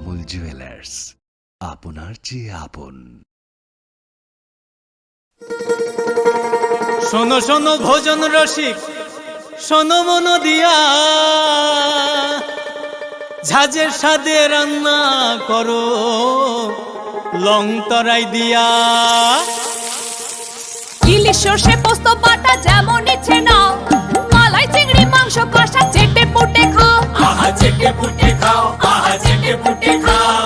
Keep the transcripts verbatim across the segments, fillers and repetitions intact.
মল জুয়েলার্স, আপনার যে আপন। শোনো শোনো ভোজন রসিক, শোনো মন দিয়া, ঝাঁঝের স্বাদে রান্না করো লং তরাই দিয়া। ইলিশ সর্ষে পোস্ত বাটা যেমন ইচ্ছে নাও, মালাই চিংড়ি মাংস কষা চেটে পুটে খাও। আহা চেটে পুটে খাও, আহা চেটে পুটে খাও।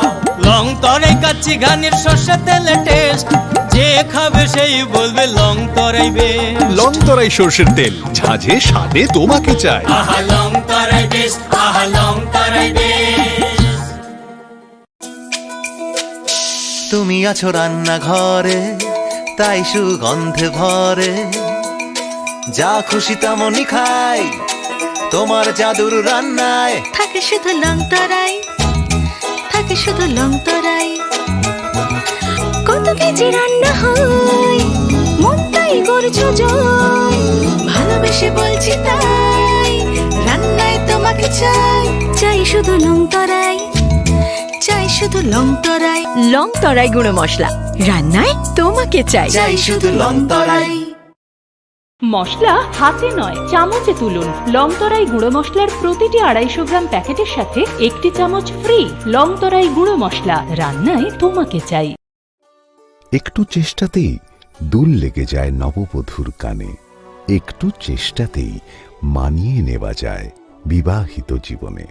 লং তরাই কাচ্চি ঘানির সর্ষে তেলে টেস্ট, যে খাবে সেই বলবে লং তরাই বেশ। লং তরাই সর্ষের তেল, ঝাঁঝে স্বাদে তোমাকে চাই। আহা লং তরাই বেশ, আহা লং তরাই বেশ। তুমি আছো রান্নাঘরে, তাই সুগন্ধে ভরে। যা খুশি তেমনই খাই, তোমার জাদুর রান্নায়। থাকে শুধু লং তরাই, থাকে শুধু লং তরাই। কত কেজি রান্না হয়, মনটাই করছো জয়। ভালোবেসে বলছি তাই, রান্নায় তোমাকে চাই। চাই শুধু লং তরাই, চাই শুধু লং তরাই। লং তরাই গুঁড়ো মশলা, রান্নায় তোমাকে চাই। চাই শুধু লং তরাই। মশলা হাতে নয়, চামচে তুলুন। লং তরাই গুঁড়ো মশলার প্রতিটি আড়াইশো গ্রাম প্যাকেটের সাথে একটি চামচ ফ্রি। লং তরাই গুঁড়ো মশলা, রান্নায় তোমাকে চাই। একটু চেষ্টাতেই দুল লেগে যায় নববধূর কানে, একটু চেষ্টাতেই মানিয়ে নেওয়া যায় বিবাহিত জীবনে।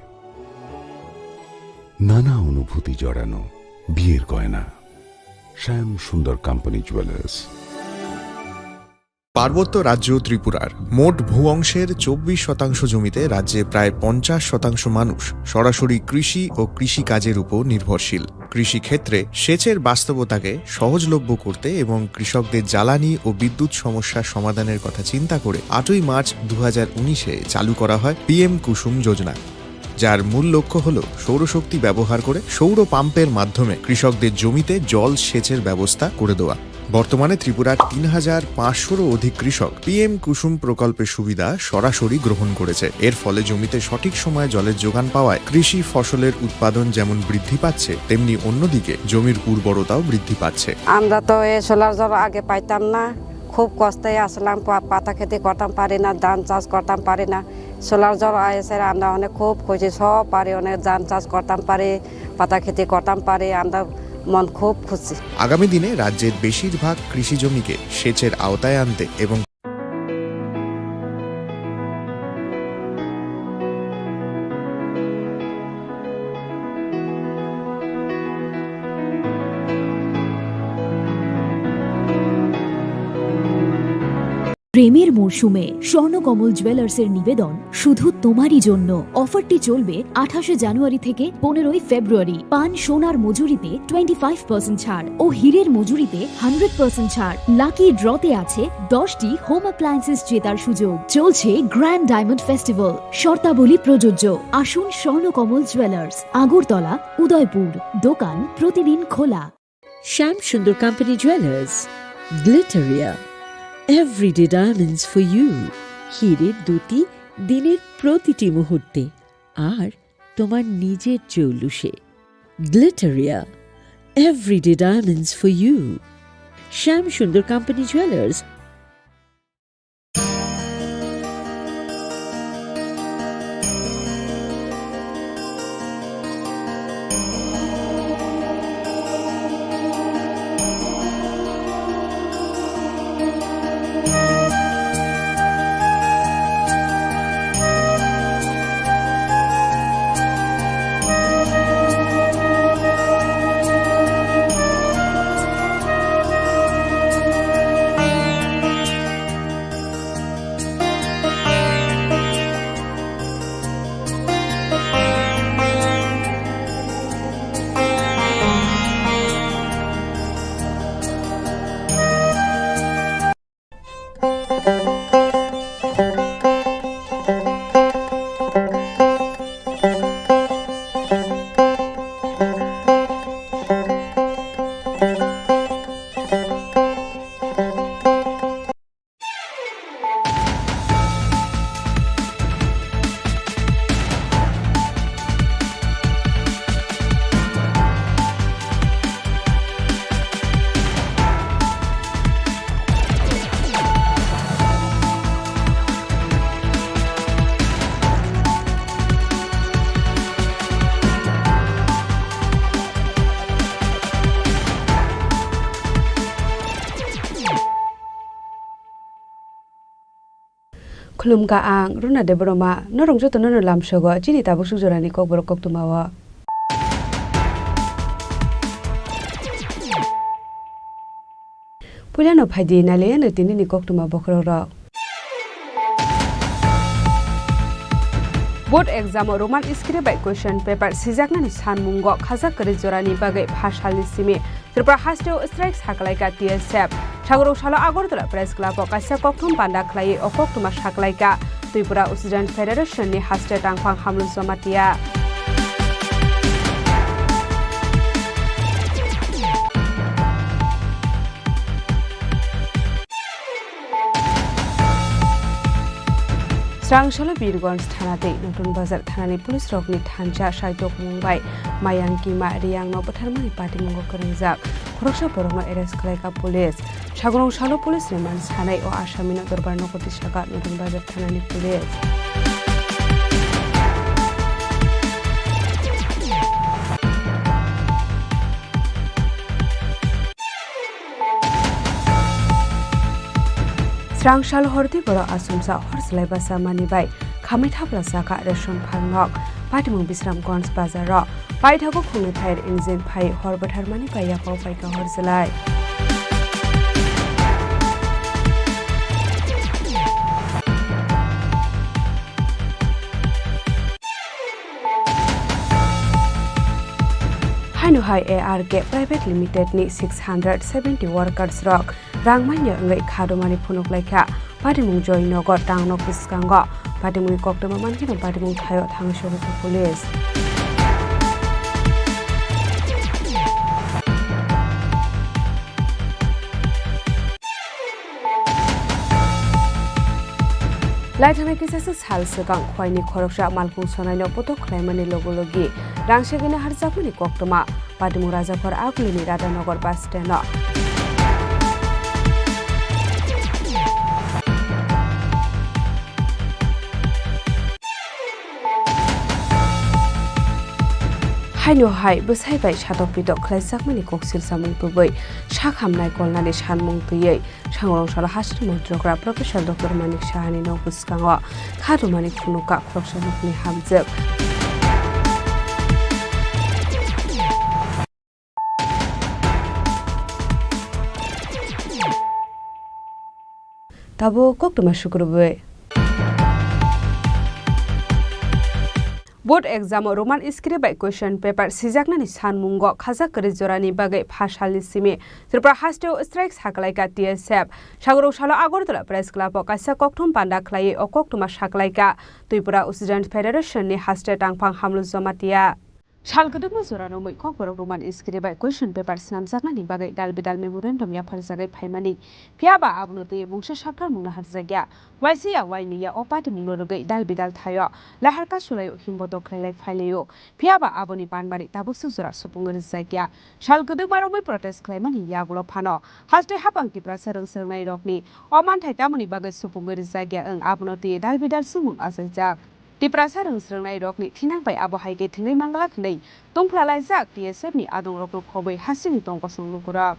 নানা অনুভূতি জড়ানো বিয়ের গয়না। শ্যাম সুন্দর কোম্পানি জুয়েলার্স। পার্বত্য রাজ্য ত্রিপুরার মোট ভূ অংশের চব্বিশ শতাংশ জমিতে রাজ্যে প্রায় পঞ্চাশ শতাংশ মানুষ সরাসরি কৃষি ও কৃষিকাজের উপর নির্ভরশীল। কৃষিক্ষেত্রে সেচের বাস্তবতাকে সহজলভ্য করতে এবং কৃষকদের জ্বালানি ও বিদ্যুৎ সমস্যা সমাধানের কথা চিন্তা করে আটই মার্চ দু হাজার উনিশে চালু করা হয় পিএম কুসুম যোজনা, যার মূল লক্ষ্য হল সৌরশক্তি ব্যবহার করে সৌর পাম্পের মাধ্যমে কৃষকদের জমিতে জল সেচের ব্যবস্থা করে দেওয়া। বর্তমানে ত্রিপুরার তিন হাজার পাঁচশোরও অধিক কৃষক পিএম কুসুম প্রকল্পের সুবিধা সরাসরি গ্রহণ করেছে। এর ফলে জমিতে সঠিক সময়ে জলের যোগান পাওয়ায় কৃষি ফসলের উৎপাদন যেমন বৃদ্ধি পাচ্ছে, তেমনি অন্যদিকে জমির উর্বরতাও বৃদ্ধি পাচ্ছে। আমরা তো এই সোলার জল আগে পাইতাম না, খুব কষ্টে আসলাম, পা-, পাতা খেতে করতাম পারি না, ধান চাষ করতাম পারি না। সোলার জল এসে আমরা অনেক খুব খুশি, সব পারি, অনেক ধান চাষ করতাম পারি, পাতা খেতে করতাম পারি, আমরা মন খুব খুশি। আগামী দিনে রাজ্যের বেশিরভাগ কৃষি জমিকে সেচের আওতায় আনতে এবং প্রেমের মরশুমে স্বর্ণকমল জুয়েলার্সের নিবেদন শুধু তোমারই জন্য। অফারটি চলবে আঠাশে জানুয়ারি থেকে পনেরোই ফেব্রুয়ারি। পান সোনার মজুরিতে টোয়েন্টি ফাইভ পার্সেন্ট ছাড় ও হীরের মজুরিতে হান্ড্রেড পার্সেন্ট ছাড়। লাকি ড্রতে আছে দশটি হোম অ্যাপ্লায়েন্সেস জেতার সুযোগ। চলছে গ্র্যান্ড ডায়মন্ড ফেস্টিভ্যাল, শর্তাবলী প্রযোজ্য। আসুন স্বর্ণকমল জুয়েলার্স, আগরতলা, উদয়পুর। দোকান প্রতিদিন খোলা। Shyam Sundar company jewellers, Glitteria, everyday diamonds for you. হীরের দ্যুতি দিনের প্রতিটি মুহূর্তে, আর তোমার নিজের চৌলুসে। Glitteria, everyday diamonds for you. Shyam Sundar company jewellers. Khulumkha ang Runa Debbarma, norok jotono no lamsogo chini tabuk suk jorani kokborok koktwmao. Puilano phaidi nailaiano tinini koktwma bokhorokrok. Board exam o Roman script bai question paper sijaknani sanmungo khajak kwrwi jorani bagwi pha salni simi Tripura hasteo strike saklaikha T S F. Sagoro salo Agartala Press Club o kaisa kokthum panda khlaiwi o koktwma saklaikha Tripura Student Federation ni haste tangphang Hamlu Jamatia. Srang salo Birgonj thana tei Notun Bazar thanani police rokni thansa saitokmung bai Mayang Kima Riyangno bwtharmani patimungo kwrwngjak khoroksa borokno arrest khlaikha police. Sagorong salo police remand sanai o asamino dorbar nogo tisaka Notun Bazar thanani police. Srang sal horti borok asumsa hor slai basa mani bai khamai thapla saka ration phalnok patimung Bisramganj bazaro paithago khungni thair engine phai hor bwtharmani bai yapao paikha hor slai. Haino hai A R K Private Limited ni six hundred seventy workers rok rang manya wngwi kha rwmani phunuk laikha. Patimung Joynagar tangno bwskango patimungni koktwma mankhe no patimung thaio thangwi sogwi kha police. Laithangnai kisasa sal swkang Khwaini khoroksa malkhung sonaino potok khlaimani logi logi rang segwino harjakmani koktwma, patimung Rajakhor Agulini Radhanagar bus stando. Haino hai bwsai bai satok pitok khlaijakmani koksil samung tubui sakham naikolnani sanmung twiwi Sangorong salo hasteni montrokra Professor Doctor Manik Sahani nok bwskango kha rwmani phunukha khoroksa nokni hamjwk. Tabuk koktwma sukrubwi. Board exam o Roman script bai question paper sijaknani sanmungo khajak kwrwi jorani bagwi pha salni simi Tripura hasteo strike saklaikha T S F. Sagoro salo Agartala Press Club o kaisa kokthum panda khlaiwi o koktwma saklaikha Tripura Student Federation ni haste tangphang Hamlu Jamatia. Sal kwdwkma jora romwi kokborok Roman script bai question paper snamjaknani bagwi dal bidal memorandum yapharjagwi phaimani. Phiya ba abono twiwi mungsa sakthar mungno harjakya. Waisa ya waini ya o patimungno rwgwi dal bidal thaio. Lahar kasulaio himbotok khlailai phailaio. Phiya ba aboni panmari tabuk suk jora supungwi rwjakya. Sal kwdwkma romwi protest khlaimani yagulo phano haste hapang Tiprasa rwngsrwngnairokni o manthai tamoni bagwi supungwi rwjakya wng abono twiwi dal bidal swngmung achaijak. Tiprasa rwngsrwngnairokni thinang bai abo hai khe thwngwi mangla hwnwi tongphlalaijak T S F ni adongrokno khobwi hasini tongkosong lukurok.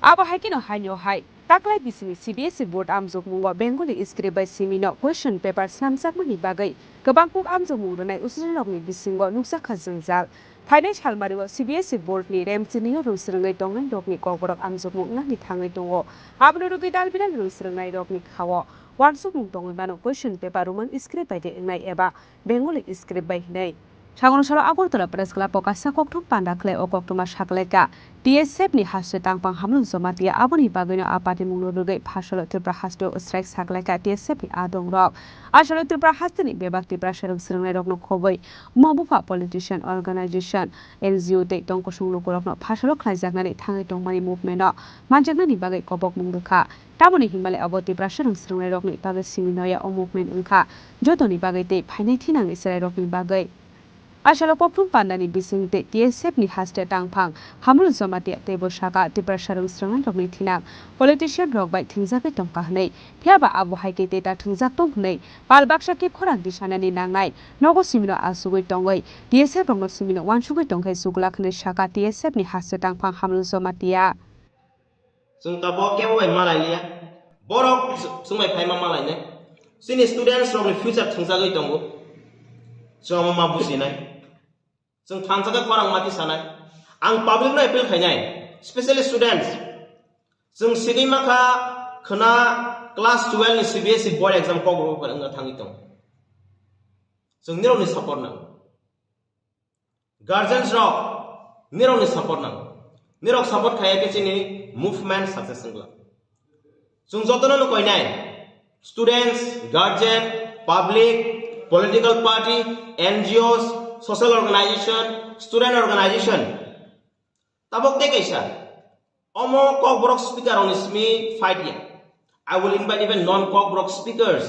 Abo hai kheno haino hai taklai bisingni C B S E board amjokmungo Bengali script bai simino question paper snamjakmani bagwi kwbang kuk amjokmung rwnai usrwirokni bisingo nukjakha jwngjal. Phainai salmario C B S E board ni remchinio rwngsrwngwi tongnairokni kokborok amjokmung wngnani thangwi tongo. Abono rwgwi dal bidal rwngsrwngnairokni khao wansukmung tongwi mano question paper Roman script bai de wngnai eba Bengali script bai hwnwi. Sagoro salo Agartala Press Club o kaisa kokthum panda khlai o koktwma saklaikha T S F ni haste tangphang Hamlu Jamatia aboni bagwino a patimungno rwgwi phasalo Tripura hasteo strike saklaikha T S F ni adongrok. Asalo Tripura hasteni bebak Tiprasa rwngsrwngnairokno khobwi buma bupha politician organization N G O tei tongkosong lukurokno phasalo khlaijaknani thangwi tongmani movement o manjaknani bagwi kobokmung rwkha. Tamoni hinmale abo Tiprasa rwngsrwngnairokni bagwi simi noya o movement wngkha jotoni bagwi tei phainai thinang Israilrokni bagwi. Asalo kokthum pandani bising tei T S F ni haste tangphang Hamlu Jamatia teibo saka Tiprasa rwngsrwngnairokni thinang politician rok bai thwngjagwi tongkha hwnwi. Phiya ba abo hai khe tei ta thwngjak tong hwnwi pal baksa khe khorang tisanani nangnai nogo simino achugwi tongwi T S F rokno simino wansugwi tongkhe chuglak hwnwi saka T S F ni haste tangphang Hamlu Jamatia. Chwng tabuk kebo bai malai liya. Borok chwng bai phaima malai nai. Chini students rokni future thangjagwi tongo. Chwng omo ma bujinai. Chwng thansa khe khorang mati sanai. Ang public no appeal khainai, specially students. Chwng sigwi makha khwna class twelve ni C B S E board exam Kokborok wngna thangwi tong. Chwng nirokni support nang. Guardians rok nirokni support nang. Nirok support khaiya khe chini movement success wngla. Chwng jotono no koinai, students, guardian, public, political party, N G Os, social organization, student organization. Tabok tei kaisa, omo Kokborok speaker rokni simi fight ya. I will invite even non Kokborok speakers.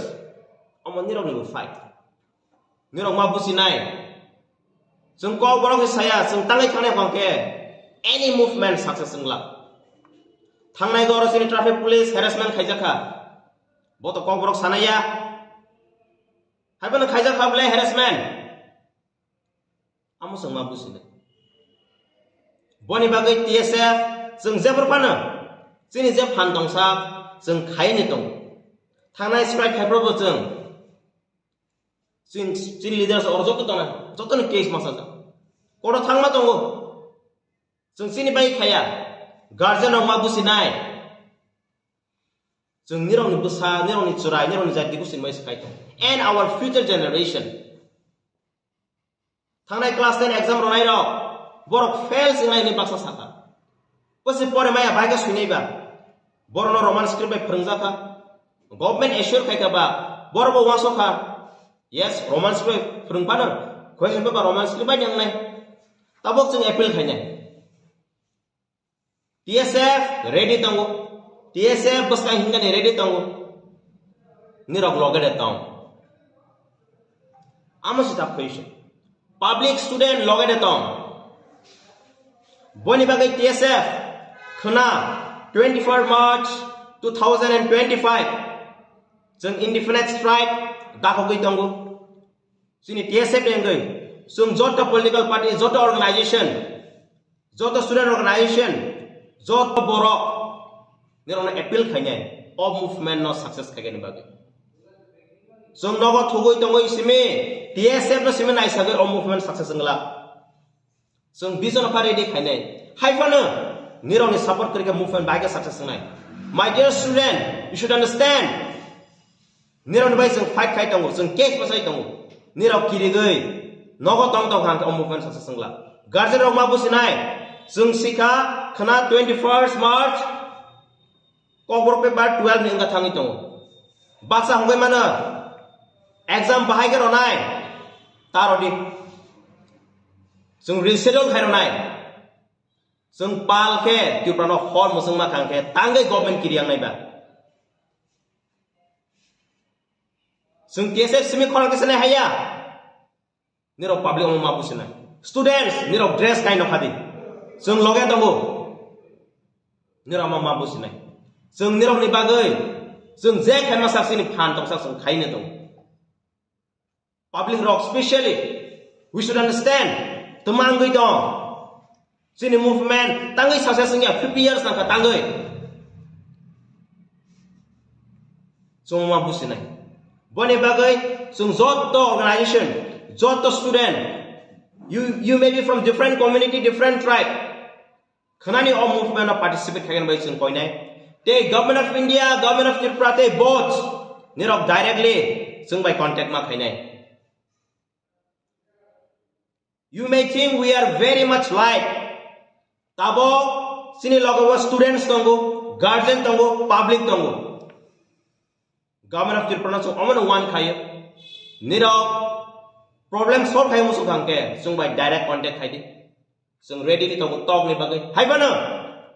Omo nirokni bo fight. Nirok ma businai. Chwng Kokborok ni saya, chwng tangwi thangnai hwnkhe any movement success wngla. Thangnai goro chini traffic police harassment khaijakha. Bo to Kokborok sanaya. Haiphano khaijakha bole harassment. Amo chwng ma businai. Boni bagwi T S F chwng jephru phano chini je phan tongsa chwng khaini tongo. Thangnai strike khaiphru bo chwng Chin, Chin leaders or joto tona, joto ni case masa ja. Koro thangma tongo. Chwng chini bai khaya. Guardian rok ma businai. Chwng nirok ni bwsa, nirok ni chwrai, nirok ni jati busin mai sai tong. And our future generation. Thangnai class ten exam ronai rok. Borok fail singnai ni baksa saka. Bwsi pore maya bai ka suinai ba. Borok no Roman script bai phwrwngjakha. Government assure khaikha ba. Borok bo wansokha. Yes, Roman script bai phwrwngphano. Question paper Roman script bai nangnai. Tabok chwng appeal khainai. T S F ready tongo. T S F bwskang hinkani ready tongo. Nirok loge de tong. Amo sita question. Public student loge de tong. Boni bagwi T S F khwna twenty-four March two thousand and twenty-five chwng indefinite strike dakhogwi tongo. Chini T S F ni wngwi chwng joto political party, joto organization, joto student organization, joto borok nirokno appeal khainai o movement no success khaigani bagwi. Chwng nogo thugwi tongwi simi T S F no simi naisagwi o movement success wngla. Chwng vision pha ready khainai. Haiphano nirokni support kwrwi khe movement bai khe success wngnai. My dear student, you should understand. Nirokni bai chwng fight khai tongo, chwng case bwsai tongo. Nirok kirigwi nogo tong tong hangkhe o movement success wngla. Guardian rok ma businai. Chwng sikha khwna twenty-first March Kokborok paper twelve ni wngkha thangwi tongo. Baksa hongwi mano exam bahai khe ronai. Ta rodi. Chwng reschedule khai ronai. Chwng pal khe Tripura no hor mwchwng ma khang khe tangwi government kiri yang nai ba. Chwng T S F simi khorang kisa nai haya. Nirok public omo ma businai. Students, nirok dress kai nokha di. Chwng loge tongo. Nirok ma ma businai. Chwng nirok ni bagwi. Chwng je khai ma sak sini phan tong sak chwng khai ne tongo. Public rok specially. We should understand. Twmangwi tong. Chini movement tangwi success wngya fifty years nangkha tangwi. Chwng ma businai. Boni bagwi chwng joto organization, joto student, you, you may be from different community, different tribe. Khwnani o movement o participate khaigani bai chwng koinai. Tei Government of India, Government of Tripura tei both nirok directly chwng bai contact ma khainai. You may think we are very much like. Tabok chini logo o students tongo, guardian tongo, public tongo. Government of Tripura no chwng omono wan khayo. Nirok problem solve khayo musuk hangke chwng bai direct contact khai di. Chwng ready ni tongo tok ni bagwi. Hai phano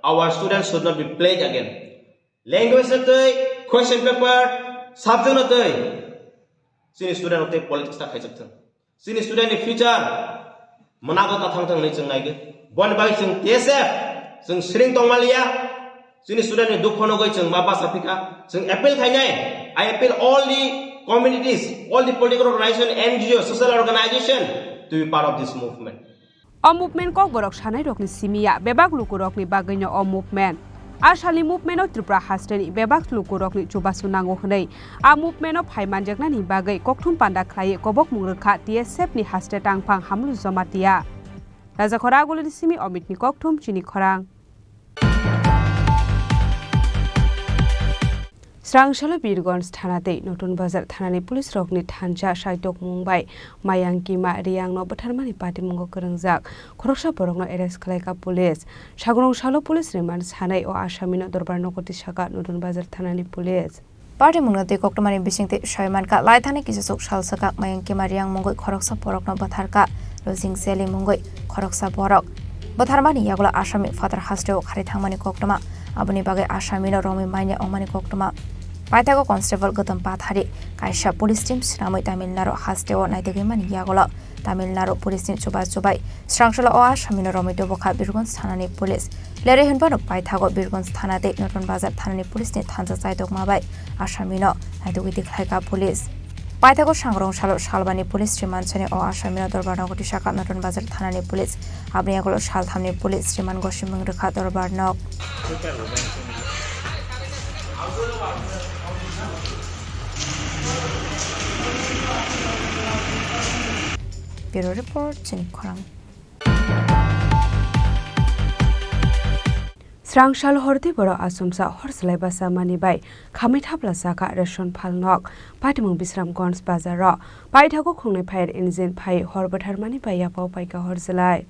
our students should not be played again. Language no twi, question paper, subject no twi. Chini student rok tei politics ta khaijak thung. Chini student ni future mwnago ta thang thang hinwi chwng naigwi. Boni bagwi chwng T S F chwng siring tongmaliya. Chini student ni dukho nugwi chwng ma basa phikha. Chwng appeal khainai. I appeal all the communities, all the political organization, N G O, social organization to be part of this movement. O movement Kokborok sanairokni simi ya, bebak lukurokni bagwino o movement. A salni movement-o Tripura hasteni bebak lukurokni chubachu nango hwnwi a movement-o phai manjaknani bagwi kokthum panda khlaiwi kobokmung rwkha T S F ni haste tangphang Hamlu Jamatia. Rajakhora Agulini simi Omitni kokthum chini khorang. Srangsalo Birgonj thana tei Notun Bazar thanani police rokni thansa saitokmung bai Mayang Kima Riyangno bwtharmani patimungo kwrwngjak khoroksa borokno arrest khlaikha police. Sagrong salo police remand sanai o asamino dorbar nogo tisakha Notun Bazar thanani police. Party mungno twi koktwmani bisingtwi soi mankha, laithani kisasuk sal swkang Mayang Kima Riyang mungwi khoroksa borokno bwtharkha, Losing Seli mungwi khoroksa borok. Bwtharmani yagulo asami phatar hasteo khari thangmani koktwma, aboni bagwi asamino romwi manya ongmani koktwma. Paithago constable Gautam Pathari kaisa police team swnamwi Tamil Nadu hasteo naitugwi mani yagulo Tamil Nadu police ni chuba chubai srangsalo o asamino romwi tubukha Birgonj thanani police. Lerwi hwnphano paithago Birgonj thana tei Notun Bazar thanani police ni thansa chaitokma bai asamino naitugwi tikhlaikha police. Paithago sangrong salo salbani police remand sani o asamino dorbar nogo tisakha Notun Bazar thanani police. Aboni yagulo salthamni police remand gosimung rwkha dorbar nog. Bureau report, chini khorang. Srangsal hor tei borok achomsa hor swlai bachamani bai khamwi thapla chakha ration phalnok. Patimung Bisramganj bazaro paithago khwngnwi fire engine phai hor bwtharmani bai yapao paikha hor swlai.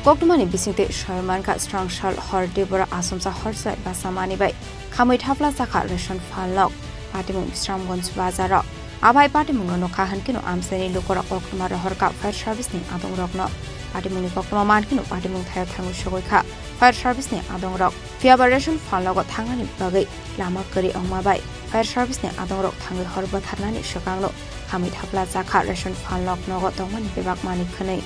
Koktwmani bisingtwi soi mankha, srangsal hor tei borok achomsa hor swlai bachamani bai khamwi thapla chakha ration phalnok, patimung Bisramganj bazaro. Abai patimungno nukha hwnkhe no amchaini lukurok koktwma rohorkha fire service ni adongrokno. Patimungni koktwma mankhe no patimung thaio thangwi sogwi kha fire service ni adongrok. Phiyaba ration phalnogo thangnani bagwi lama kwrwi wngma bai fire service ni adongrok thangwi hor bwtharnani swkangno khamwi thapla chakha ration phalnok nogo tongmani bebak manwi khwnwi.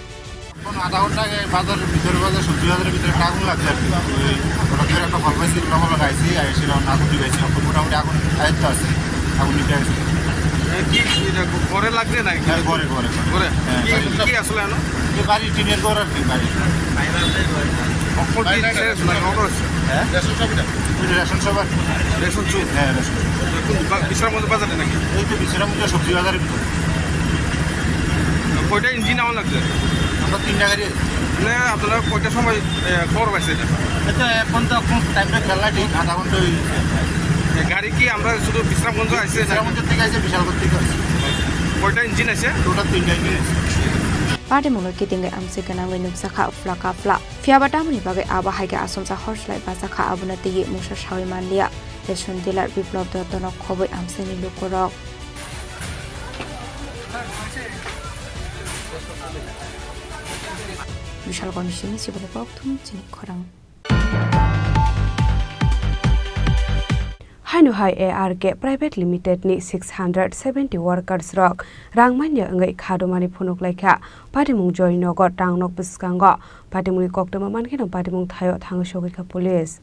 Adha ghonta age bazar, bhitor bazar, sabji bazar bhitor ekta agun lagse ar ki. Oi, hothot kore ekta hol paisi, ola hola gaisi, ai sila agun dibaisi, ekhon motamoti agun ayotto ase, agun nibei ase. এ, কি এটা ঘরে লাগছে না? হ্যাঁ, ঘরে, ঘরে, ঘরে। ঘরে? হ্যাঁ, কি, বাড়ি। কি আসলে আনো? এ বাড়ি, টিনের ঘর আর কি, বাড়ি। অকল কি শেষ না, খবর আছে? হ্যাঁ? রেশন শপ এটা? ওই যে রেশন শপ আর কি। Ration shop? হ্যাঁ, রেশন শপ। কোন বা-, বিশ্রামগঞ্জ বাজারে নাকি? এই তো বিশ্রামগঞ্জ সবজি বাজারের ভিতরে। কয়টা ইঞ্জিন আনা লাগছে? আমরা তিনটা গাড়ি আছে। মানে আপনারা কয়টার সময়, এ, খবর পাইছেন এটা? এটা এখন তো এখন টাইমটা খেলা ঠিক, আধা ঘন্টা হয়ে গেছে। এ, গাড়ি কি আমরা শুধু বিশ্রামগঞ্জ আইছে না? বিশ্রামগঞ্জ থেকে আইছে, বিশালগড় থেকে আইছে। কয়টা ইঞ্জিন আছে? টোটাল তিনটা ইঞ্জিন আছে। Patimungno kitingwi amchwi gwnangwi nukjakha phla ka phla. Phiyaba tamoni bagwi abo hai khe achomsa hor swlai bachakha, abono twiwi mungsa sawi manliya. Ration dealer Biplop Dottono khobwi amchaini lukurok. Bishalgorni simi chibolo kokthum chini khorang. Haino hai A R K Private Limited ni six hundred seventy workers rok rang manya wngwi kha domani phunuk laikha. Patimung Joynagar tangnok bwskango patimungni koktwma mankheno patimung thaio thangwi sogwikha police.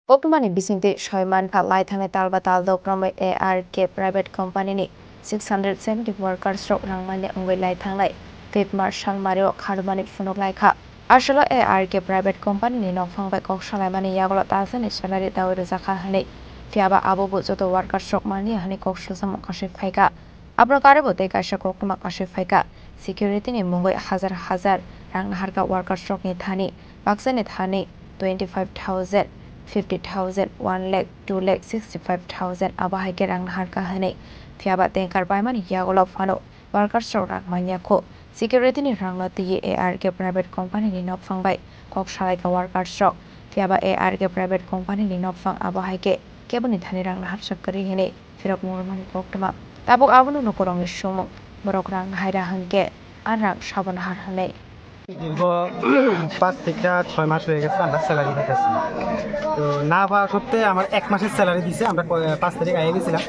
Koktwmani bisingtwi soi mankha, laithangni talba taldok romwi A R K Private Company ni six hundred seventy workers rok rang manya wngwi laithangnai fifth March salmario kharmani phunuk laikha. Aswkno A R K Private Company ni nokphang bai kok salaimani yagulo talsani salary dawi rwjakha hwnwi, phiyaba abobo joto workers rok manliya hwnwi kok swljakma kasui phaikha. Abono karwi bo tei kaisa koktwma kasui phaikha. Security ni mungwi hazar hazar rang naharkha workers rokni thani, baksani thani twenty five thousand, fifty thousand, one lakh, two lakh sixty five thousand abo hai khe rang naharkha hwnwi. Phiyaba tanker paimani yagulo phano workers rok rang manya kho. Security ni rangno twiwi A R K Private Company ni nokphang bai kok salaikha workers rok. Phiya ba A R K Private Company ni nokphang abo hai khe keboni thani rang naharjak kwrwi hwnwi phirokmung rwmani koktwma. Tabuk abono lukurokni swngmung, borok rang hai ra hwn khe a rang sabo nahar hwnwi. দীর্ঘ পাঁচ থেকে ছয় মাস হয়ে গেছে আমরা স্যালারি পাইতেছি না। তো না পাওয়া সত্ত্বে আমার এক মাসের স্যালারি দিছে, আমরা প-, পাঁচ তারিখ আইয়া গেছিলাম।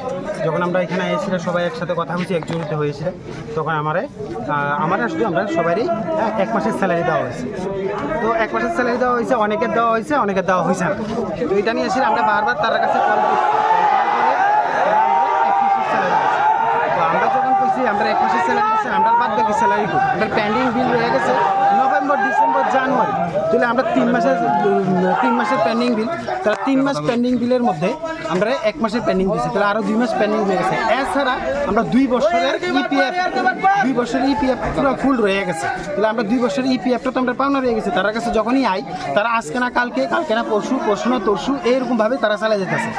যখন আমরা এখানে আইছিলাম, সবাই একসাথে কথা হয়েছে, একজুট হয়েছিল, তখন আমারে, আহ, আমারে শুধু আমরা সবারই, হ্যাঁ, এক মাসের স্যালারি দেওয়া হয়েছে। তো এক মাসের স্যালারি দেওয়া হয়েছে, অনেকের দেওয়া হয়েছে, অনেকের দেওয়া হয়েছে না। তো এটা নিয়ে এসে আমরা বারবার তার কাছে কল করছি। তো আমরা যখন কইছি আমরা এক মাসের স্যালারি দিচ্ছি, আমরা বাদ বাকি স্যালারি কই? আমরা পেন্ডিং বিল রয়ে গেছে নভেম্বর, ডিসেম্বর, জানুয়ারি, তাহলে আমরা তিন মাসের, উম, তিন মাসের পেন্ডিং বিল, তারা তিন মাস পেন্ডিং বিলের মধ্যে আমরা এক মাসের পেন্ডিং দিচ্ছি, তাহলে আরো দুই মাস পেন্ডিং হয়ে গেছে। এছাড়া আমরা দুই বছরের ইপিএফ, দুই বছরের ইপিএফ পুরো ফুল রয়ে গেছে, তাহলে আমরা দুই বছরের ইপিএফটা তো আমরা পাওনা রয়ে গেছে। তার কাছে যখনই আই, তারা আজকে না কালকে, কালকে না পরশু, পরশু না তরশু, এইরকম ভাবে তারা চালিয়ে যেতেছে।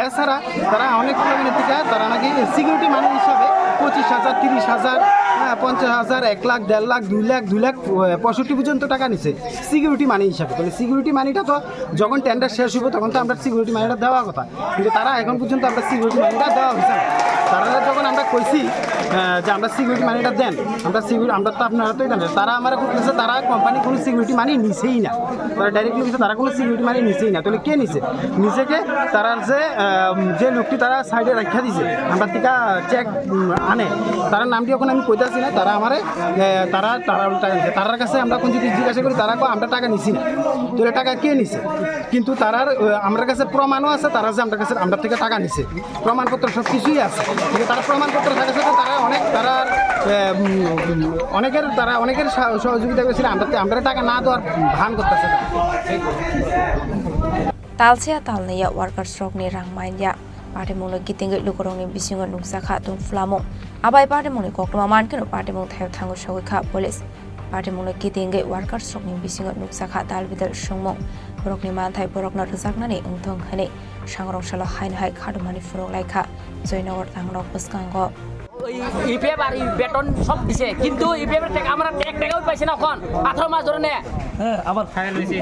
এছাড়া তারা অনেক পরিমাণের টিকা, তারা নাকি সিকিউরিটি মানি হিসাবে পঁচিশ হাজার, তিরিশ হাজার, হ্যাঁ, পঞ্চাশ হাজার, এক লাখ, দেড় লাখ, দুই লাখ, দুই লাখ, আহ, পঁয়ষট্টি পর্যন্ত টাকা নিছে সিকিউরিটি মানি হিসাবে। তাহলে সিকিউরিটি মানিটা তো যখন টেন্ডার শেষ হইব, তখন তো আমরা সিকিউরিটি মানিটা দেওয়ার কথা, কিন্তু তারা এখন পর্যন্ত আমরা সিকিউরিটি মানিটা দেওয়া হয়েছে না। তারা যখন আমরা কইছি, আহ, যে আমরা সিকিউরিটি মানিটা দেন, আমরা সিকিউরিটি, আমরা তো আপনারা তো এখানে, তারা আমার বলতেছে তারা কোম্পানি কোনো সিকিউরিটি মানি নিছেই না, তারা ডাইরেক্টলি বলছে তারা কোনো সিকিউরিটি মানি নিছেই না। তাহলে কে নিছে? নিছে কে? তারা যে, আহ, যে লোকটি তারা সাইডে রাখা দিছে, আমরা টিকা চেক, উম, আনে, তার নামটি এখন আমি কইতাছি না, তারা আমারে, আহ, তারা, তারা টাকা নিছে। তারার কাছে আমরা কোন যদি জিজ্ঞাসা করি, তারা কয় আমরা টাকা নিছি না। তাহলে টাকা কে নিছে? কিন্তু তারার, আহ, আমার কাছে প্রমাণও আছে, তারা যে আমার কাছে, আমার থেকে টাকা নিছে, প্রমাণপত্র সব কিছুই আছে। কিন্তু তারা প্রমাণপত্র থাকার সাথে তারা অনেক, তারা, আহ, উম, অনেকের, তারা অনেকের সহ-, সহযোগিতা করেছিল, আমরা, আমরা টাকা না দেওয়ার ভান করতেছে। Talse ya talnwi ya workers rokni rang man ya. Patimungno kitingwi lukurokni bisingo nukjakha tungphlamung. Abai patimungni koktwma mankhe no patimung thaio thango sogwi kha police. Patimungno kitingwi workers rokni bisingo nukjakha dal bidal songmung. Borokni manthai borokno rwjaknani wngthong hwnwi sangrong salo haino hai khatumani phunuk laikha Joynagar tangrok bwskango. EPF আর এই বেতন সব দিছে, কিন্তু ইপিএফ এর টাকা আমরা এক টাকাও পাইছি না। এখন আঠারো মাস ধরে নে। হ্যাঁ, আবার ফাইল হয়েছে।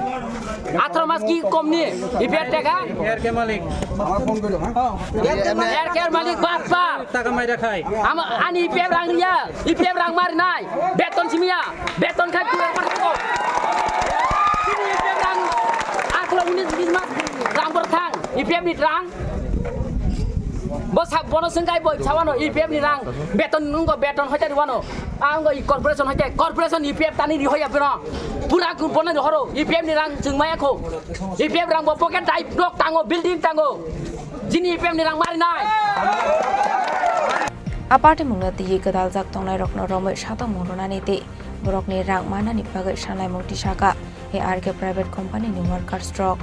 আঠারো মাস কি কম নি ইপিএফ টাকা? এর কে মালিক? এর কে মালিক বাটপার। টাকা মাইরা খায়। আমার আনি ইপিএফ রাং রিয়া, ইপিএফ রাং মারি নাই, বেতন সিমিয়া, বেতন খাই পুরো পাঁচ টাকা। ইপিএফ রাং আঠারো উনিশ বিশ মাস রাং পর থাং, ইপিএফ নি রাং। Bo sa, bono swngkai bo sawano E P F ni rang beton nungo beton hoite rwano. Ango i corporation hoite corporation E P F tani ri hoya bino. Pura bono ri horo E P F ni rang chwngmaya kho. E P F rang bo pocket dai nok tango building tango. Jini E P F ni rang mari nai. A patimungno twiwi gwdaljak tongnairokno romwi satok mung rwnani tei borokni rang mannani bagwi sanaimung tisaka. A R K Private Company ni workers rok.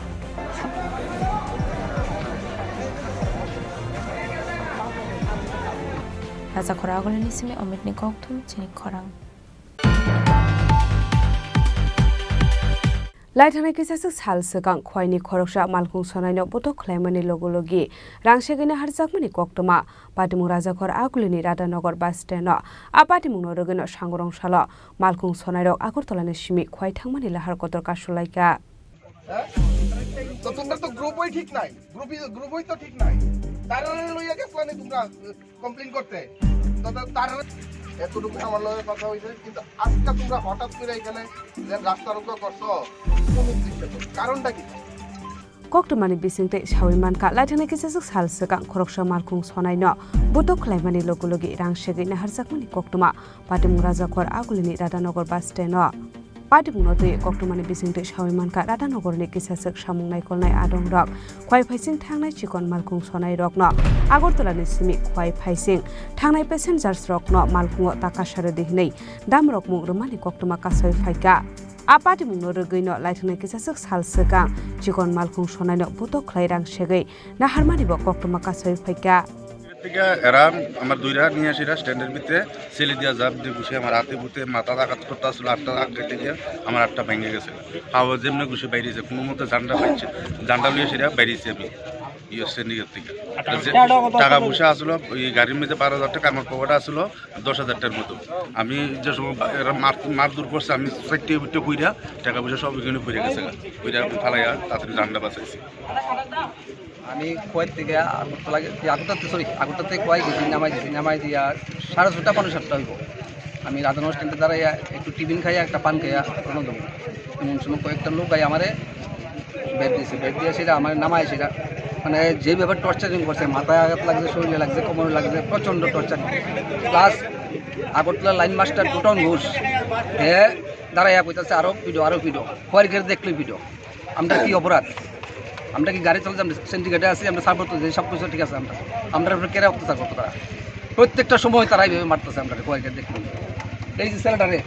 Raja Khora Agulini simi Omit ni kokthum chini khorang. Lai thangnai kisaswk sal swkang Khwaini khoroksa malkhung sonaino botok khlaimani logi logi rang segwino harjakmani koktwma. Patimung Rajakhor Agulini Radhanagar bus stand-o a patimungno rwgwino sangorong salo malkhung sonairok Agartalani simi Khwai thangmani lahar kotor kasulaikha. তো তোমরা তো গ্রুপই ঠিক নাই, গ্রুপই গ্রুপই তো ঠিক নাই। তারা লইয়া গেছলানি তোমরা কমপ্লেইন করতে। তো তা-, তারা এতটুকু আমার লগে কথা হইছে, কিন্তু আজকে তোমরা হঠাৎ করে এখানে যে রাস্তা রোকো করছো, কোন উদ্দেশ্যে? কারণটা কি? Koktwmani bisingtwi sawi mankha, lai thangnai kisaswk sal swkang khoroksa malkhung sonaino botok khlaimani logi logi rang segwi naharjakmani koktwma. Patimung Rajakhor Agulini Radhanagar bus stand-o. Patimungno twi koktwmani bisingtwi sawi mankha, Radhanagarni kisaswk samung naikolnai adongrok Khwai phaising thangnai chikon malkhung sonairokno Agartalani simi Khwai phaising thangnai passengers rokno malkhungo ta kasa rwdi hwnwi damrok mung rwmani koktwma kasawi phaikha. A patimungno rwgwino lai thangnai kisaswk sal swkang chikon malkhung sonaino botok khlai rang segwi naharmani bo koktwma kasawi phaikha. থেকে এরাম আমার দুই রাত নিয়ে আসি স্ট্যান্ডের ভিতরে সেলে দিয়া জাপ দিয়ে ঘুষে আমার হাতে বুতে মাথা আঘাত করতে আসলে আটটা আঘাত খেতে গিয়ে আমার আটটা ভেঙে গেছে। হাওয়া যেমনি ঘুষে বাইরেছে, কোনো মতে জানটা পাইছে, জানটা লইয়া সেটা বাইরেছি আমি। ইয়ে, সিন্ডিকেট থেকে। যে টাকা পয়সা আসলো, ওই গাড়ির মধ্যে বারো হাজার টাকা, আমার পকেটে আসলো দশ হাজার টাকার মতো। আমি যে সময় বা-, এরা মার-, মারধর করছে, আমি সাইডে উঠে কইরা টাকা পয়সা সব এখানে পড়ে গেছে গা। কইরা আমি ফালাইয়া তাড়াতাড়ি জানটা বাঁচাইছি। আমি খোয়াই থেকে আগরতলা গে-, কি আগরতলা থেকে, সরি, আগরতলা থেকে খোয়াই গেছি, নামাই দিছি, নামাই দিয়া সাড়ে ছটা, পৌনে সাতটা হইব। আমি রাধানগর স্ট্যান্ডে দাঁড়াইয়া একটু টিফিন খাইয়া, একটা পান খাইয়া রওনা দেবো। এমন সময় কয়েকটা লোক আই আমারে ব্যাট দিয়েছে, ব্যাট দিয়ে সেটা আমার নামায় সেটা, মানে, যেভাবে টর্চারিং করছে, মাথায় আঘাত লাগছে, শরীরে লাগছে, কোমরে লাগছে, প্রচণ্ড torturing. Plus Agartala line master Tutan Ghosh, হে দাঁড়াইয়া কইতাছে, "আরো পিটো, আরো পিটো, খোয়াই গেট দেখলে পিটো।" আমরা কি অপরাধ? আমরা কি গাড়ি চালাচ্ছি? আমরা সিন্ডিকেটে আছি, আমরা সাপোর্ট করতেছি, সব কিছু ঠিক আছে। আমরা, আমরা উপরে কেরা অত্যাচার করতো তারা, প্রত্যেকটা সময় তারা এইভাবে মারতেছে আমরা, খোয়াই গেট দেখলে। এই যে ছেলেটারে,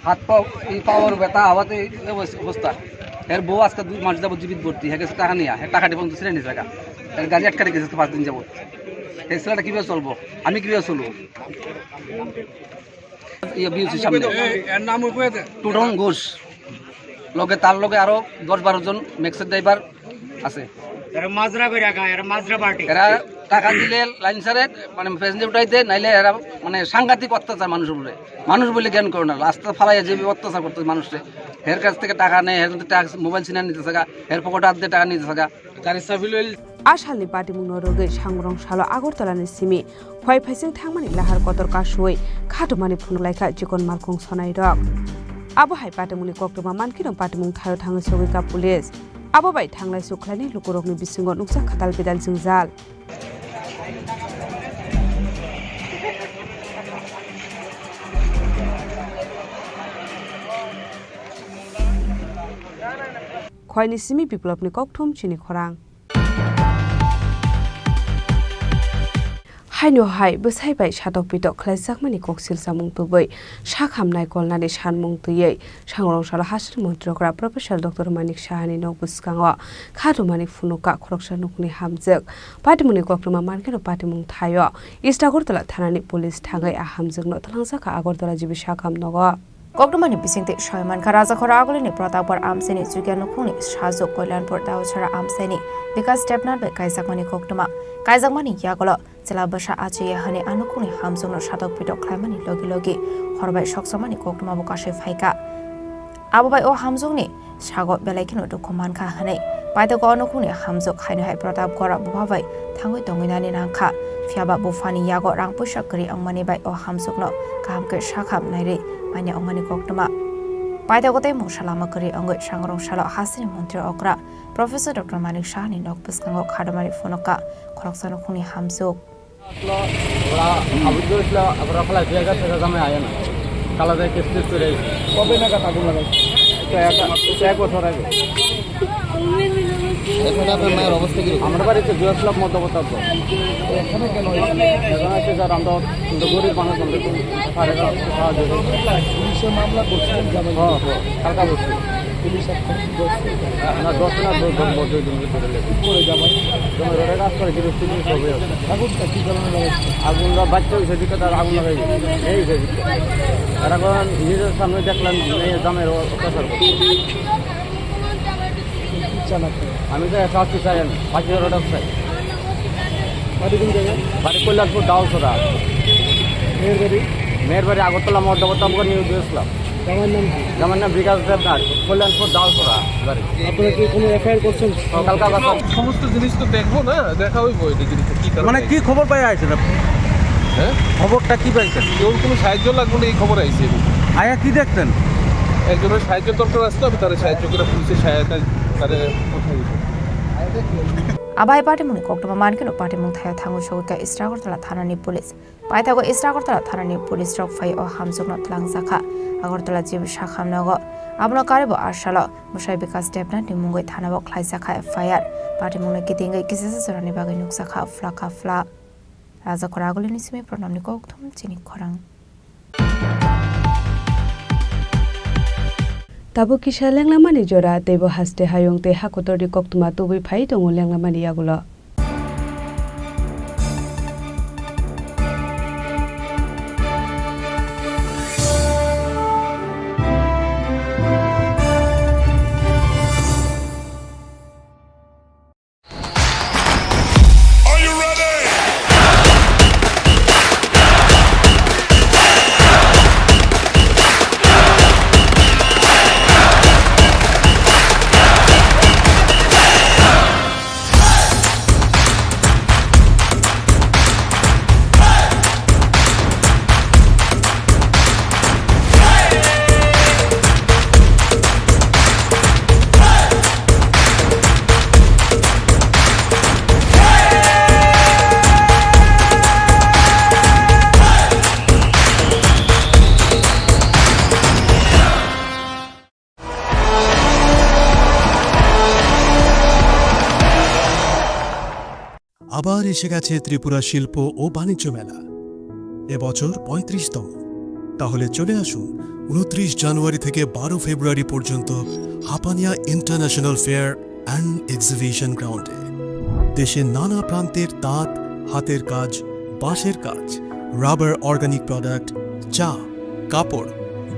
হাত পাও, এই পাওয়ার ব্যথা, হাওয়াতে এই অবস-, অবস্থা। এর বউ আজকে দুই মাস যাবত জীবিত ভর্তি, হ্যাঁ গেছে টাকা নিয়ে, হ্যাঁ টাকা ডিপোজিট ছিঁড়ে নিয়ে জায়গা। এর গাড়ি আটকে রেখেছে পাঁচ দিন যাবত। এই ছেলেটা কীভাবে চলবো? আমি কীভাবে চলবো? ইয়ে, বিউসির সামনে। এর নাম উপরে দে। টুটন ঘোষ। লগে, তার লগে আরো দশ বারো জন ম্যাক্সের ড্রাইভার আছে। এরা মাজরা করে রাখা, এরা মাজরা পার্টি। এরা টাকা দিলে লাইন ছাড়ে, মানে, প্যাসেঞ্জার উঠাইতে, নাইলে এরা, মানে, সাংঘাতিক অত্যাচার মানুষের উপরে। মানুষ বলে জ্ঞান করে না, রাস্তা ফালাইয়া যে অত্যাচার করতে মানুষকে, এর কাছ থেকে টাকা নেয়, এর কাছ থেকে টাকা, মোবাইল ছিনিয়ে নিতে থাকা, এর পকেটে হাত দিয়ে টাকা নিতে থাকা। গাড়ি চাবি লইল। A salni patimungno rwgwi sangrong salo Agartala ni simi khwai phaising thangmani lahar kotor kasui khatumani phunuk laikha chikon malkhung sonai rok. Abo hai patimungni koktwma mankhe no patimung thaio thangwi sogwi ka police. Abo bai thanglai sukhlaini lukurokni bisingo nukjak khatal bidal jwngjal. Khwai ni simi biplopni kokthum chini khorang. Haino hai bwsai bai satok pitok khlaijakmani koksil samung tubui sakham naikolnani sanmung twiwi sangrong salo hasini montri okra Professor Doctor Manik Sahani nok bwskango kha rwmani phunukha khoroksa nukni hamjwk. Patimungni koktwma mankheno patimung thaio East Agartala thanani police thangwi a hamjwkno twlangjakha Agartala G B sakham nogo. Koktwmani bisingtwi soi mankha, Rajakhora Agulini Pratapgarh amchaini Chukya nukhungni sajwk Koilanpur Daosara amchaini Bikas Debnath bai kaijakmani koktwma. Kaijakmani yagulo chwla bwsa achaiya hwnwi a nukhungni hamjwkno satok pitok khlaimani logi logi hor bai sokchomani koktwmabo kasui phaikha. Abo bai o hamjwkni sago belai kheno dukhu mankha hwnwi paithago o nukhungni hamjwk haino hai Pratapgarh bupha bai thangwi tongwi nani nangkha. Phiyaba buphani yago rang puisa kwrwi wngmani bai o hamjwkno kaham khe sakham nairwi manya wngmani koktwma. Paithago tei mungsa lama kwrwi wngwi sangrong salo hasini montri okra Professor Doctor Manik Sahani nok bwskango kha rwmani phunukha khoroksa nukhungni hamjwk. ওরা আবদ্ধ হয়েছিল, ওরা ফেলাই দিয়ে গেছে, জামাই আয় না। কালা যায় কেস টেস করে। কবে নাগাদ আগুন লাগাইছে? তো এক, তো এক বছর আগে। এখন আপনার মায়ের অবস্থা কিরকম? আমরা বাড়িতে জুয়া ক্লাব মদ্যপান করতো। এখানে কেন হয়েছে? এখানে হচ্ছে স্যার, আমরা কিন্তু গরিব মানুষ, আমরা তো পারে না, সাহায্য করতে। পুলিশে মামলা করছিলেন জামাই? হ্যাঁ, হ্যাঁ, কালকা করছি। পুলিশ এখন ধরছে? না, ধরছে না, ধর-, ধর-, ধর-, ধর-, ধরে লেগে। কি করে জামাই? জামাই রোডে কাজ করে, গৃহস্থী নিয়ে সবই আছে। আগুনটা কি কারণে লাগাইছে? আগুন লা-, বাচ্চা হয়েছে, দিকে তার আগুন লাগাই দিয়েছে। এই হয়েছে দিকে। আর এখন নিজের সামনে দেখলাম, মেয়ে জামাইয়ের অ-, অত্যাচার করছে। কি চান আপনি? আমি তো শাস্তি চাই, আমি ফাঁসি অর্ডার চাই। বাড়ি কোন জায়গায়? বাড়ি কল্যাণপুর ডাউসরা। মেয়ের বাড়ি? মেয়ের বাড়ি আগরতলা মধ্যবর্তী নিউজ দিয়েছিলাম। জামাইয়ের নাম কি? জামাইয়ের নাম বিকাশ দেবনাথ, কল্যাণপুর ডাউসরা বাড়ি। আপনারা কি কোনো এফআইআর করছেন? ও, কালকা কথা। সমস্ত জিনিস তো দেখবো না, দেখা হইবো এটা জিনিসটা কি কারণে মানে কি হয়েছে। খবর পাই আইছেন আপনি? হ্যাঁ? খবরটা কি পাইছেন? কেউ কোনো সাহায্য লাগবে না, এই খবর আইছে। আয়া কি দেখতেন? একজনের সাহায্য দরকার আসতো, আমি তারা সাহায্য করে পুলিশের সহায়তায় তারা কোথায় হইতো। Abai patimungni koktwma mankheno patimung thaio thangwi sogwi kha East Agartala thanani police. Paithago East Agartala thanani police rok phai o hamjwkno twlangjakha Agartala G B sakham nogo. Abono karibo a salo bwsai Bikas Debnath ni mungwi thanao khlaijakha F I R. Patimungno kitingwi kisisa jorani bagwi nukjakha phlaka phla. Rajakhora Agulini simi Pranamni kokthum chini khorang. Tabuk kisa lenglamani jora, teibo haste hayung tei hakotorni koktwma tubui phai tongo lenglamani yagulo. আবার এসে গেছে ত্রিপুরা শিল্প ও বাণিজ্য মেলা, এবছর পঁয়ত্রিশতম। তাহলে চলে আসুন উনত্রিশ জানুয়ারি থেকে বারো ফেব্রুয়ারি পর্যন্ত Hapania international fair and exhibition গ্রাউন্ডে। দেশের নানা প্রান্তের তাঁত, হাতের কাজ, বাঁশের কাজ, রাবার, অর্গানিক প্রোডাক্ট, চা, কাপড়,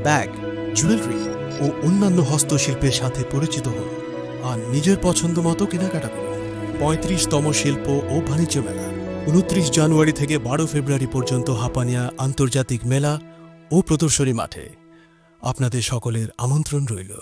ব্যাগ, জুয়েলারি ও অন্যান্য হস্তশিল্পের সাথে পরিচিত হন আর নিজের পছন্দ মতো কেনাকাটা করুন। পঁয়ত্রিশতম শিল্প ও বাণিজ্য মেলা, উনত্রিশ জানুয়ারি থেকে বারো ফেব্রুয়ারি পর্যন্ত হাপানিয়া আন্তর্জাতিক মেলা ও প্রদর্শনী মাঠে। আপনাদের সকলের আমন্ত্রণ রইল।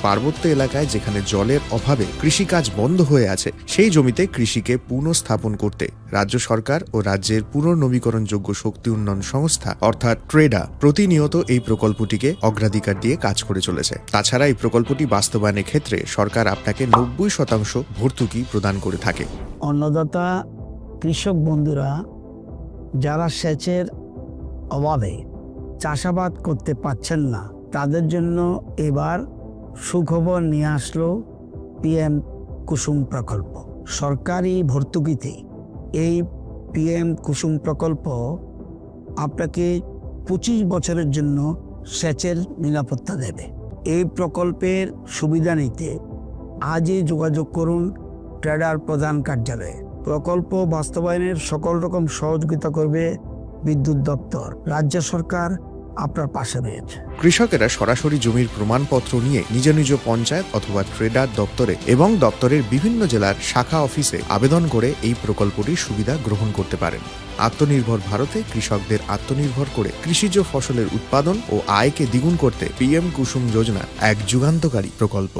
পার্বত্য এলাকায় যেখানে জলের অভাবে কৃষিকাজ বন্ধ হয়ে আছে, সেই জমিতে কৃষিকে পুনঃস্থাপন করতে রাজ্য সরকার ও রাজ্যের পুনর্নবীকরণযোগ্য শক্তি উন্নয়ন সংস্থা অর্থাৎ ট্রেডা প্রতিনিয়ত এই প্রকল্পটিকে অগ্রাধিকার দিয়ে কাজ করে চলেছে। তাছাড়া এই প্রকল্পটি বাস্তবায়নের ক্ষেত্রে সরকার আপনাকে নব্বই শতাংশ ভর্তুকি প্রদান করে থাকে। অন্নদাতা কৃষক বন্ধুরা যারা সেচের অভাবে চাষাবাদ করতে পারছেন না, তাদের জন্য এবার সুখবর নিয়ে আসলো পিএম কুসুম প্রকল্প। সরকারি ভর্তুকিতে এই পিএম কুসুম প্রকল্প আপনাকে পঁচিশ বছরের জন্য সেচের নিরাপত্তা দেবে। এই প্রকল্পের সুবিধা নিতে আজই যোগাযোগ করুন ট্রেডার প্রধান কার্যালয়ে। প্রকল্প বাস্তবায়নের সকল রকম সহযোগিতা করবে বিদ্যুৎ দপ্তর। রাজ্য সরকার আপনার পাশে রয়েছে। কৃষকেরা সরাসরি জমির প্রমাণপত্র নিয়ে নিজ নিজ পঞ্চায়েত অথবা ট্রেডার দপ্তরে এবং দপ্তরের বিভিন্ন জেলার শাখা অফিসে আবেদন করে এই প্রকল্পটির সুবিধা গ্রহণ করতে পারেন। আত্মনির্ভর ভারতে কৃষকদের আত্মনির্ভর করে কৃষিজ ফসলের উৎপাদন ও আয়কে দ্বিগুণ করতে পিএম কুসুম যোজনা এক যুগান্তকারী প্রকল্প।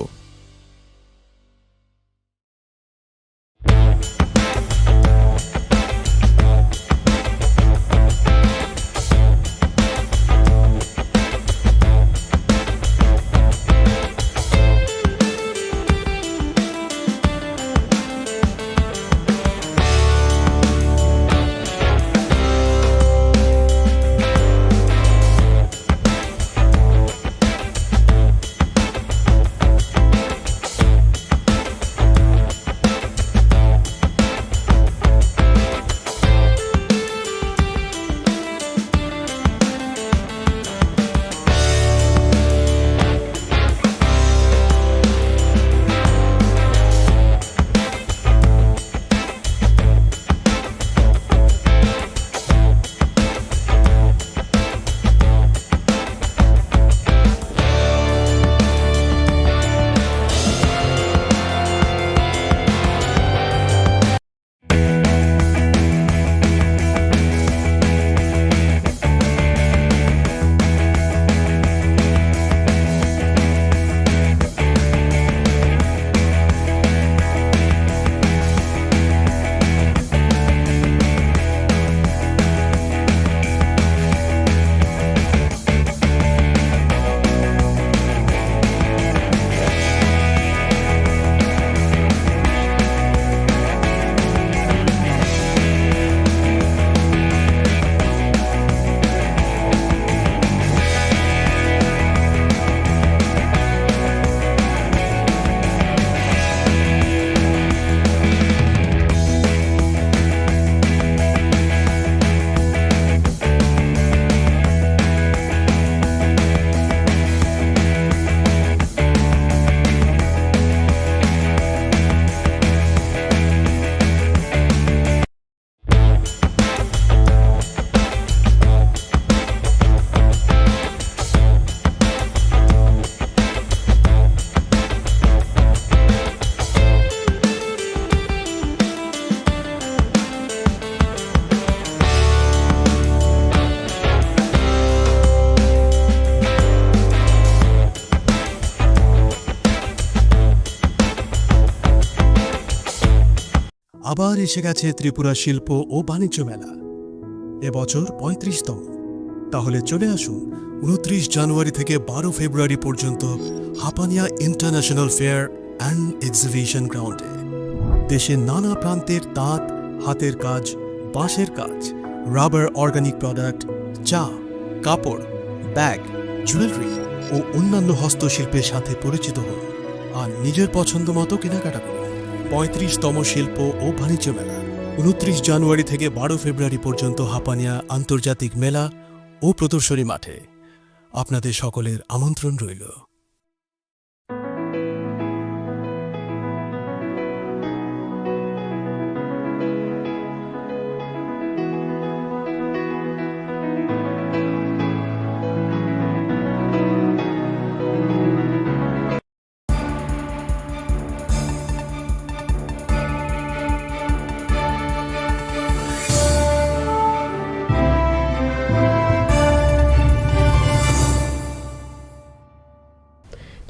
আবার এসে গেছে ত্রিপুরা শিল্প ও বাণিজ্য মেলা, এবছর পঁয়ত্রিশতম। তাহলে চলে আসুন উনত্রিশ জানুয়ারি থেকে বারো ফেব্রুয়ারি পর্যন্ত Hapania international fair and exhibition গ্রাউন্ডে। দেশের নানা প্রান্তের তাঁত, হাতের কাজ, বাঁশের কাজ, রাবার অর্গানিক প্রোডাক্ট, চা, কাপড়, ব্যাগ, জুয়েলারি ও অন্যান্য হস্তশিল্পের সাথে পরিচিত হন আর নিজের পছন্দ মতো কেনাকাটা করুন। পঁয়ত্রিশতম শিল্প ও বাণিজ্য মেলা, ঊনত্রিশ জানুয়ারি থেকে বারো ফেব্রুয়ারি পর্যন্ত হাপানিয়া আন্তর্জাতিক মেলা ও প্রদর্শনী মাঠে। আপনাদের সকলের আমন্ত্রণ রইল।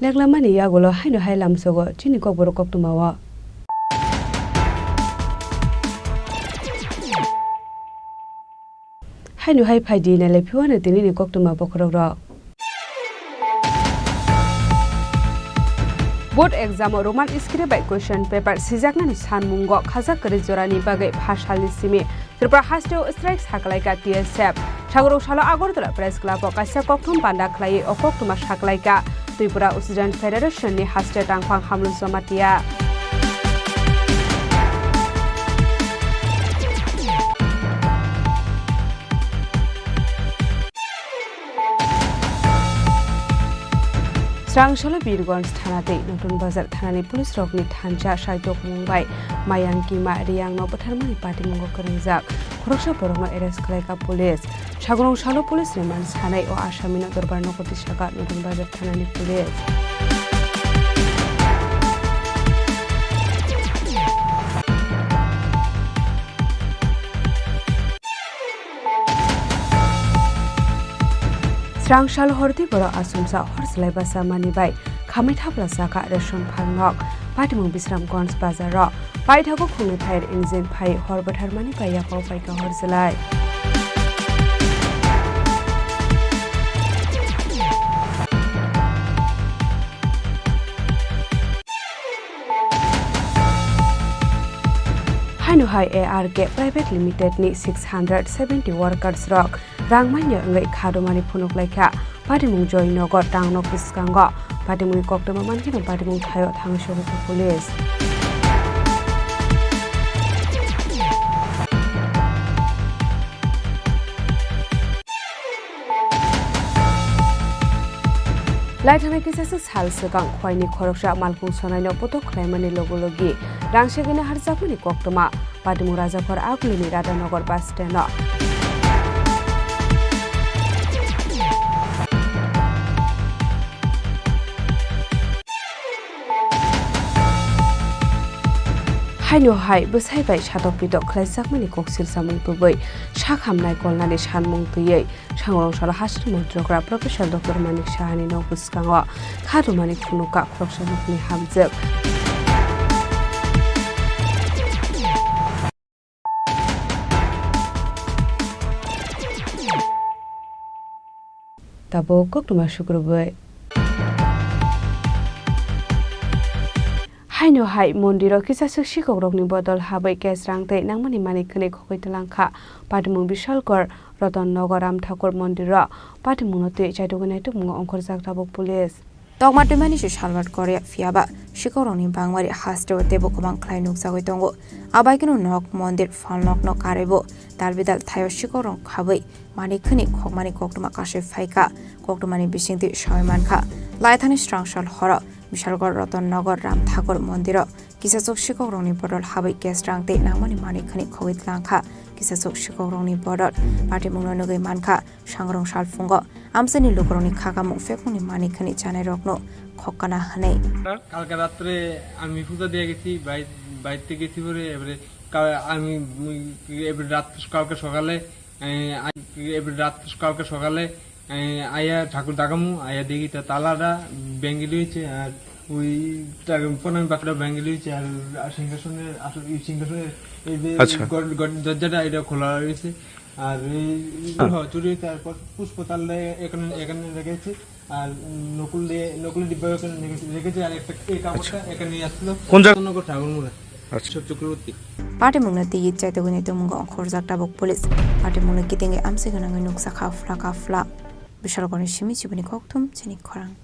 Leklamani yagulo haino hai lamsogo chini kokborok koktwmao. Haino hai phaidi nailai phiwano tinini koktwma bokhorokrok. Board exam o Roman script bai question paper sijaknani sanmungo khajak kwrwi jorani bagwi pha salni simi Tripura haste o strike saklaika T S F. Sagoro salo Agartala Press Club o kaisa kokthum panda khlaiwi o koktwma saklaika Tripura Student Federation ni haste tangphang Hamlu Jamatia. Srangsalo Birgonj thana tei Notun Bazar thanani police rokni thansa saitokmung bai Mayang Kima Riyangno bwtharmani patimungo kwrwngjak khoroksa borokno arrest khlaika police. Sagorong salo police ni man sanai o asamino dorbar nogo tisaka Notun Bazar thanani police. Srangsal horti borok asumsa hor slai basa mani bai khamai thapla saka ration phalnok Patimung Bisramganj bazaro paithago khungni thair engine phai hor bwtharmani bai yapao paika hor slai. Haino hai A R K Private Limited ni six hundred seventy workers rok rang manya wngwi kha rwmani phunuk laikha. Patimung Joynagar tangnok bwskango patimungni koktwma mankheno patimung thaio thangwi sohorkha police. Lai thangnai kisaswk sal swkang Khwaini khoroksa malkhung sonaino potok khlaimani logi logi rang segwino harjakmani koktwma Patimung Rajakhor Agulini Radhanagar bus stand o. Haino hai bwsai bai satok pitok khlaijakmani koksil samung tubui sakham naikolnani sanmung twiwi Sangorong salo hasteni montrogra Professor Doctor Manik Sahani nok bwskango kha rwmani phunukha khoroksa nokni hamjwk. Tabuk koktwma sukrubui. Haino hai mondiro kisaswk sikokrokni bodol habwi cash rang tei nangmani manwi khwnwi khogwi twlangkha. Patimung Bishalgarh Ratan Nagar Ram Thakur mondiro patimungno twi chaitugwi naitukmungo ongkhorjak tabuk police. Tokma twimani se salwat Korea, phiyaba sikokrokni bangmari hasteo teibo kwbang khlai nukjagwi tongo. Abaikeno nok, mondir, phalnokno karwibo dalbidal thaio sikokrok habwi manwi khwnwi khokmani koktwma kasui phaikha. Koktwmani bisingtwi sawi mankha, laithani srangsal horo Bishalgarh Ratan Nagar Ram Thakur mondiro kisachuk sikokrokni bodol habwi cash rang tei nangmani manwi khwnwi khogwi twlangkha. Kisachuk sikokrokni bodol patimungno nugwi mankha. Sangrong salphungo amchaini lukurokni khakamung phekmungni manwi khwnwi chanairokno khokkana hwnwi. কালকে রাত্রে আমি পূজা দিয়ে গেছি, বাড়ি-, বাড়িতে গেছি পরে এবারে কা-, আমি, উম, এবারে রাত, কালকে সকালে, এ, আ-, এবারে রাত, কালকে সকালে, এ, আইয়া ঠাকুর দেখামু, আইয়া দেখি তো তালাটা ভেঙে রয়েছে, আর ওই তার প্রণামী বাক্সটা ভেঙে রয়েছে, আর, আর সিংহাসনের আসল, এই সিংহাসনের এই যে আচ্ছা। গড-, গড-, দরজাটা এটা খোলা রয়েছে। আর এই, এই, হ্যাঁ। হ্যাঁ, চুরি হয়েছে। তারপর পুষ্প তাল দিয়ে এখানে, এখানে রেখেছে। আর নকুল দিয়ে, নকুলের ডিব্বা এখানে রেখেছে, রেখেছে। আর একটা, এই কাপড়টা আচ্ছা। এখানে নিয়ে আসছিল কোন জায়গা? রতননগর Thakurmura. Party mungno twi chaitogwini tongmungo ongkhorjak tabuk police. Party mungno kitingwi amchwi gwnangwi nukjakha phla ka phla. Bishalgorni simi chibini kokthum chini khorang.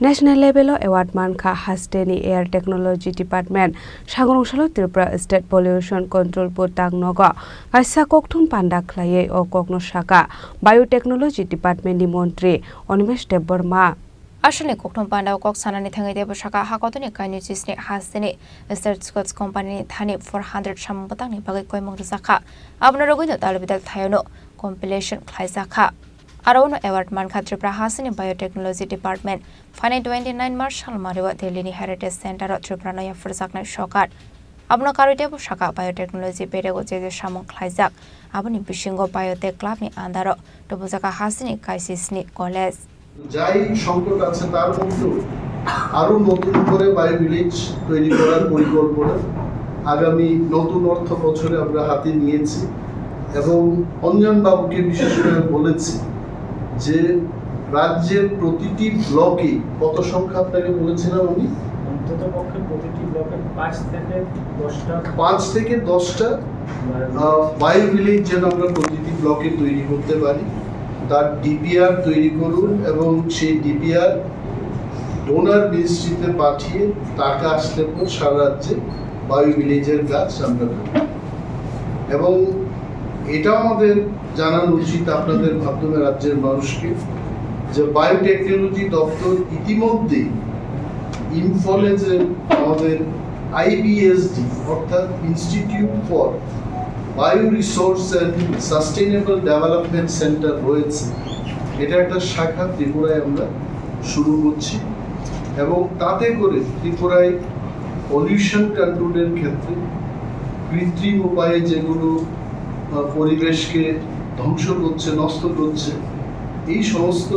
National level o award mankha hasteni Air Technology Department. Sagrong salo Tripura State Pollution Control Board tangnogo kaisa kokthum panda khlaiwi o kokno sakha Biotechnology Department ni montri Animesh Debbarma. Aswkni kokthum pandao kok sanani thangwi teibo sakha, hakotorni kainwi chisni hasteni State Scotch Company ni thani four hundred samung bwtangni bagwi koimung rwjakha. Abono rwgwino dalbidal thayano compilation khlaijakha. Aro uno award mankha Tripura hasteni Biotechnology Department. Phaini twenty nine March salmario Delhi ni Heritage Center o Tripura no yapharjaknai sokat. Abono karwi teibo sakha, biotechnology berego je je samung khlaijak, aboni bisingo Biotech Club ni under o tubujak hasteni kaisisni college. যাই সংকট আছে, তার মধ্যেও আরো নতুন করে bio village তৈরি করার পরিকল্পনা আগামী নতুন অর্থ বছরে আমরা হাতে নিয়েছি এবং অঞ্জন বাবুকে বিশেষ করে বলেছি যে রাজ্যের প্রতিটি ব্লকে, কত সংখ্যা আপনাকে বলেছিলাম আমি? অন্তত পক্ষে প্রতিটি ব্লকে পাঁচ থেকে দশটা। পাঁচ থেকে দশটা, আহ, বায়ো ভিলেজ যেন আমরা প্রতিটি ব্লকে তৈরি করতে পারি। তার ডিপিআর তৈরি করুন এবং সেই ডিপিআর ডোনার মিনিস্ট্রিতে পাঠিয়ে টাকা আসলে পর সারা রাজ্যে বায়ো ভিলেজের কাজ আমরা করব। এবং এটা আমাদের জানানো উচিত আপনাদের মাধ্যমে রাজ্যের মানুষকে যে বায়োটেকনোলজি দপ্তর ইতিমধ্যেই ইম্ফলে যে আমাদের আইবিএসডি অর্থাৎ institute for bio resource and sustainable development centre রয়েছে, এটা একটা শাখা ত্রিপুরায় আমরা শুরু করছি এবং তাতে করে ত্রিপুরায় পলিউশন কন্ট্রোলের ক্ষেত্রে কৃত্রিম উপায়ে যেগুলো, আহ, পরিবেশকে ধ্বংস করছে, নষ্ট করছে, এই সমস্ত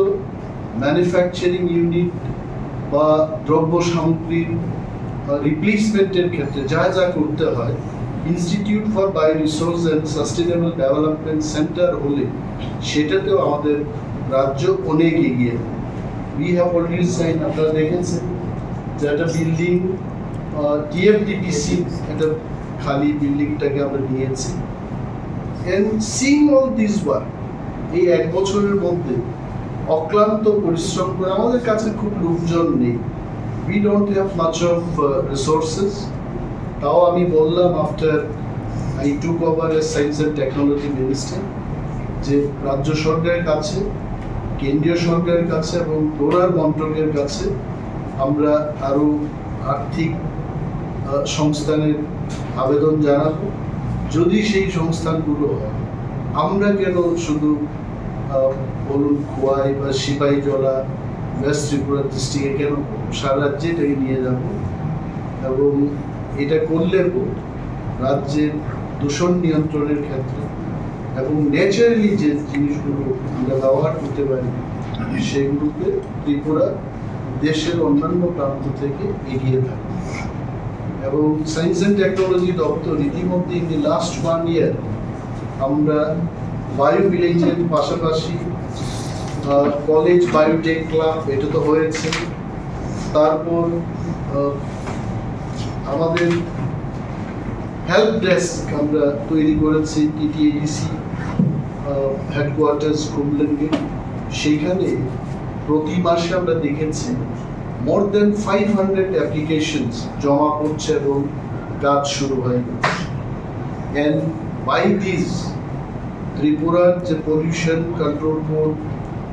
ম্যানুফ্যাকচারিং ইউনিট বা দ্রব্য সামগ্রীর, আহ, রিপ্লেসমেন্টের ক্ষেত্রে যা যা করতে হয়, institute for bio resource and sustainable development centre হলে সেটাতেও আমাদের রাজ্য অনেক এগিয়ে। We have already signed, আপনারা দেখেছেন যে একটা বিল্ডিং, আহ, টিএফডিপিসি একটা খালি বিল্ডিংটাকে আমরা নিয়েছি। And seeing all this work, এই এক বছরের মধ্যে অক্লান্ত পরিশ্রম করে, আমাদের কাছে খুব লোকজন নেই, we don't have much of, uh, resources। তাও আমি বললাম, after I took over as Science and Technology Minister, যে রাজ্য সরকারের কাছে, কেন্দ্রীয় সরকারের কাছে এবং ডোনার মন্ত্রকের কাছে আমরা আরও আর্থিক, আহ, সংস্থানের আবেদন জানাবো। যদি সেই সংস্থানগুলো হয়, আমরা কেন শুধু, আহ, বলুন, খোয়াই বা সিপাহীজলা, ওয়েস্ট ত্রিপুরা ডিস্ট্রিক্টে কেন করবো? সারা রাজ্যে এটাকে নিয়ে যাব এবং এটা করলে তো রাজ্যের দূষণ নিয়ন্ত্রণের ক্ষেত্রে এবং ন্যাচারালি যে জিনিসগুলো আমরা ব্যবহার করতে পারি, সেগুলোতে ত্রিপুরা দেশের অন্যান্য প্রান্ত থেকে এগিয়ে থাকে। এবং সায়েন্স অ্যান্ড টেকনোলজি দপ্তর ইতিমধ্যে in the last one year আমরা বায়ো ভিলেজের পাশাপাশি, আহ, কলেজ বায়োটেক ক্লাব, এটা তো হয়েছে, তারপর, আহ, আমাদের হেল্প ডেস্ক আমরা তৈরি করেছি টিটিএডিসি, আহ, হেডকোয়ার্টার্স খুমলুঙে। সেইখানে প্রতি মাসে আমরা দেখেছি more than five hundred applications জমা পড়ছে এবং কাজ শুরু হয়ে গেছে। And by this, ত্রিপুরার যে পলিউশন কন্ট্রোল বোর্ড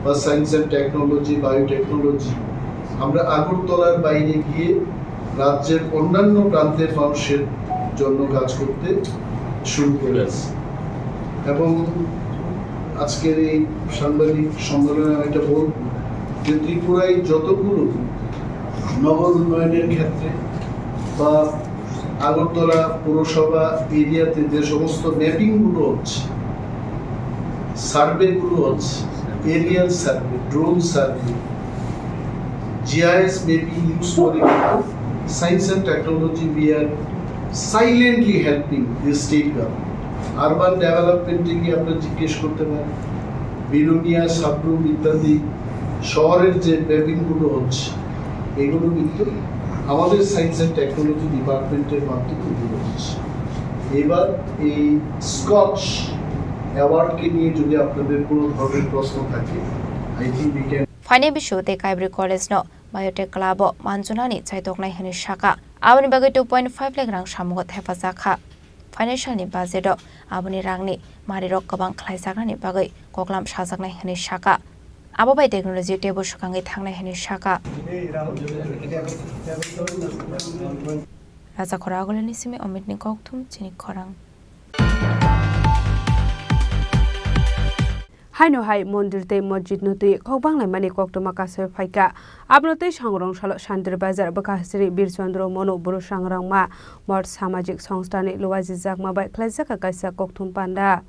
বা সায়েন্স অ্যান্ড টেকনোলজি, বায়োটেকনোলজি, আমরা আগরতলার বাইরে গিয়ে রাজ্যের অন্যান্য প্রান্তের মানুষের জন্য কাজ করতে শুরু করেছি। এবং আজকের এই সাংবাদিক সম্মেলনে আমি এটা বলব যে ত্রিপুরায় যতগুলো নগর উন্নয়নের ক্ষেত্রে বা আগরতলা পৌরসভা এরিয়াতে যে সমস্ত ম্যাপিংগুলো হচ্ছে, সার্ভেগুলো হচ্ছে, aerial survey, drone survey, GIS mapping use করে কিন্তু science and technology, we are silently helping the state government. Urban ডেভেলপমেন্টে গিয়ে আপনারা জিজ্ঞেস করতে পারেন, বিলোনিয়া, সাব্রুম ইত্যাদি শহরের যে ম্যাপিংগুলো হচ্ছে, এগুলো কিন্তু আমাদের সায়েন্স অ্যান্ড টেকনোলজি ডিপার্টমেন্টের মাধ্যমে এগুলো হচ্ছে। এবার এই স্কচ অ্যাওয়ার্ডকে নিয়ে যদি আপনাদের কোনো ধরনের প্রশ্ন থাকে, I think we can Phainai bisu tei Kaibri College no Biotech Club o manjunani chaitoknai hwnwi saka. Aboni bagwi two point five lakh rang samungo thepajak kha. Financial ni budget o aboni rangni marirok kwbang khlaijaknani bagwi koklam sajaknai hwnwi saka. Abo bai technology teibo swkangwi thangnai hwnwi saka. Rajakhora Agulani simi Omitni kokthum chini khorang. Haino hai mondir tei mosjid no twi kok banglaimani koktwma kasoi phaikha. Abono twi Sangrong salo Shantir Bazar bwkha sri Bir Chandra Mono Buru Sangrangma Moth Samajik Songstha ni luajijakma bai khlaijakha kaisa kokthum panda.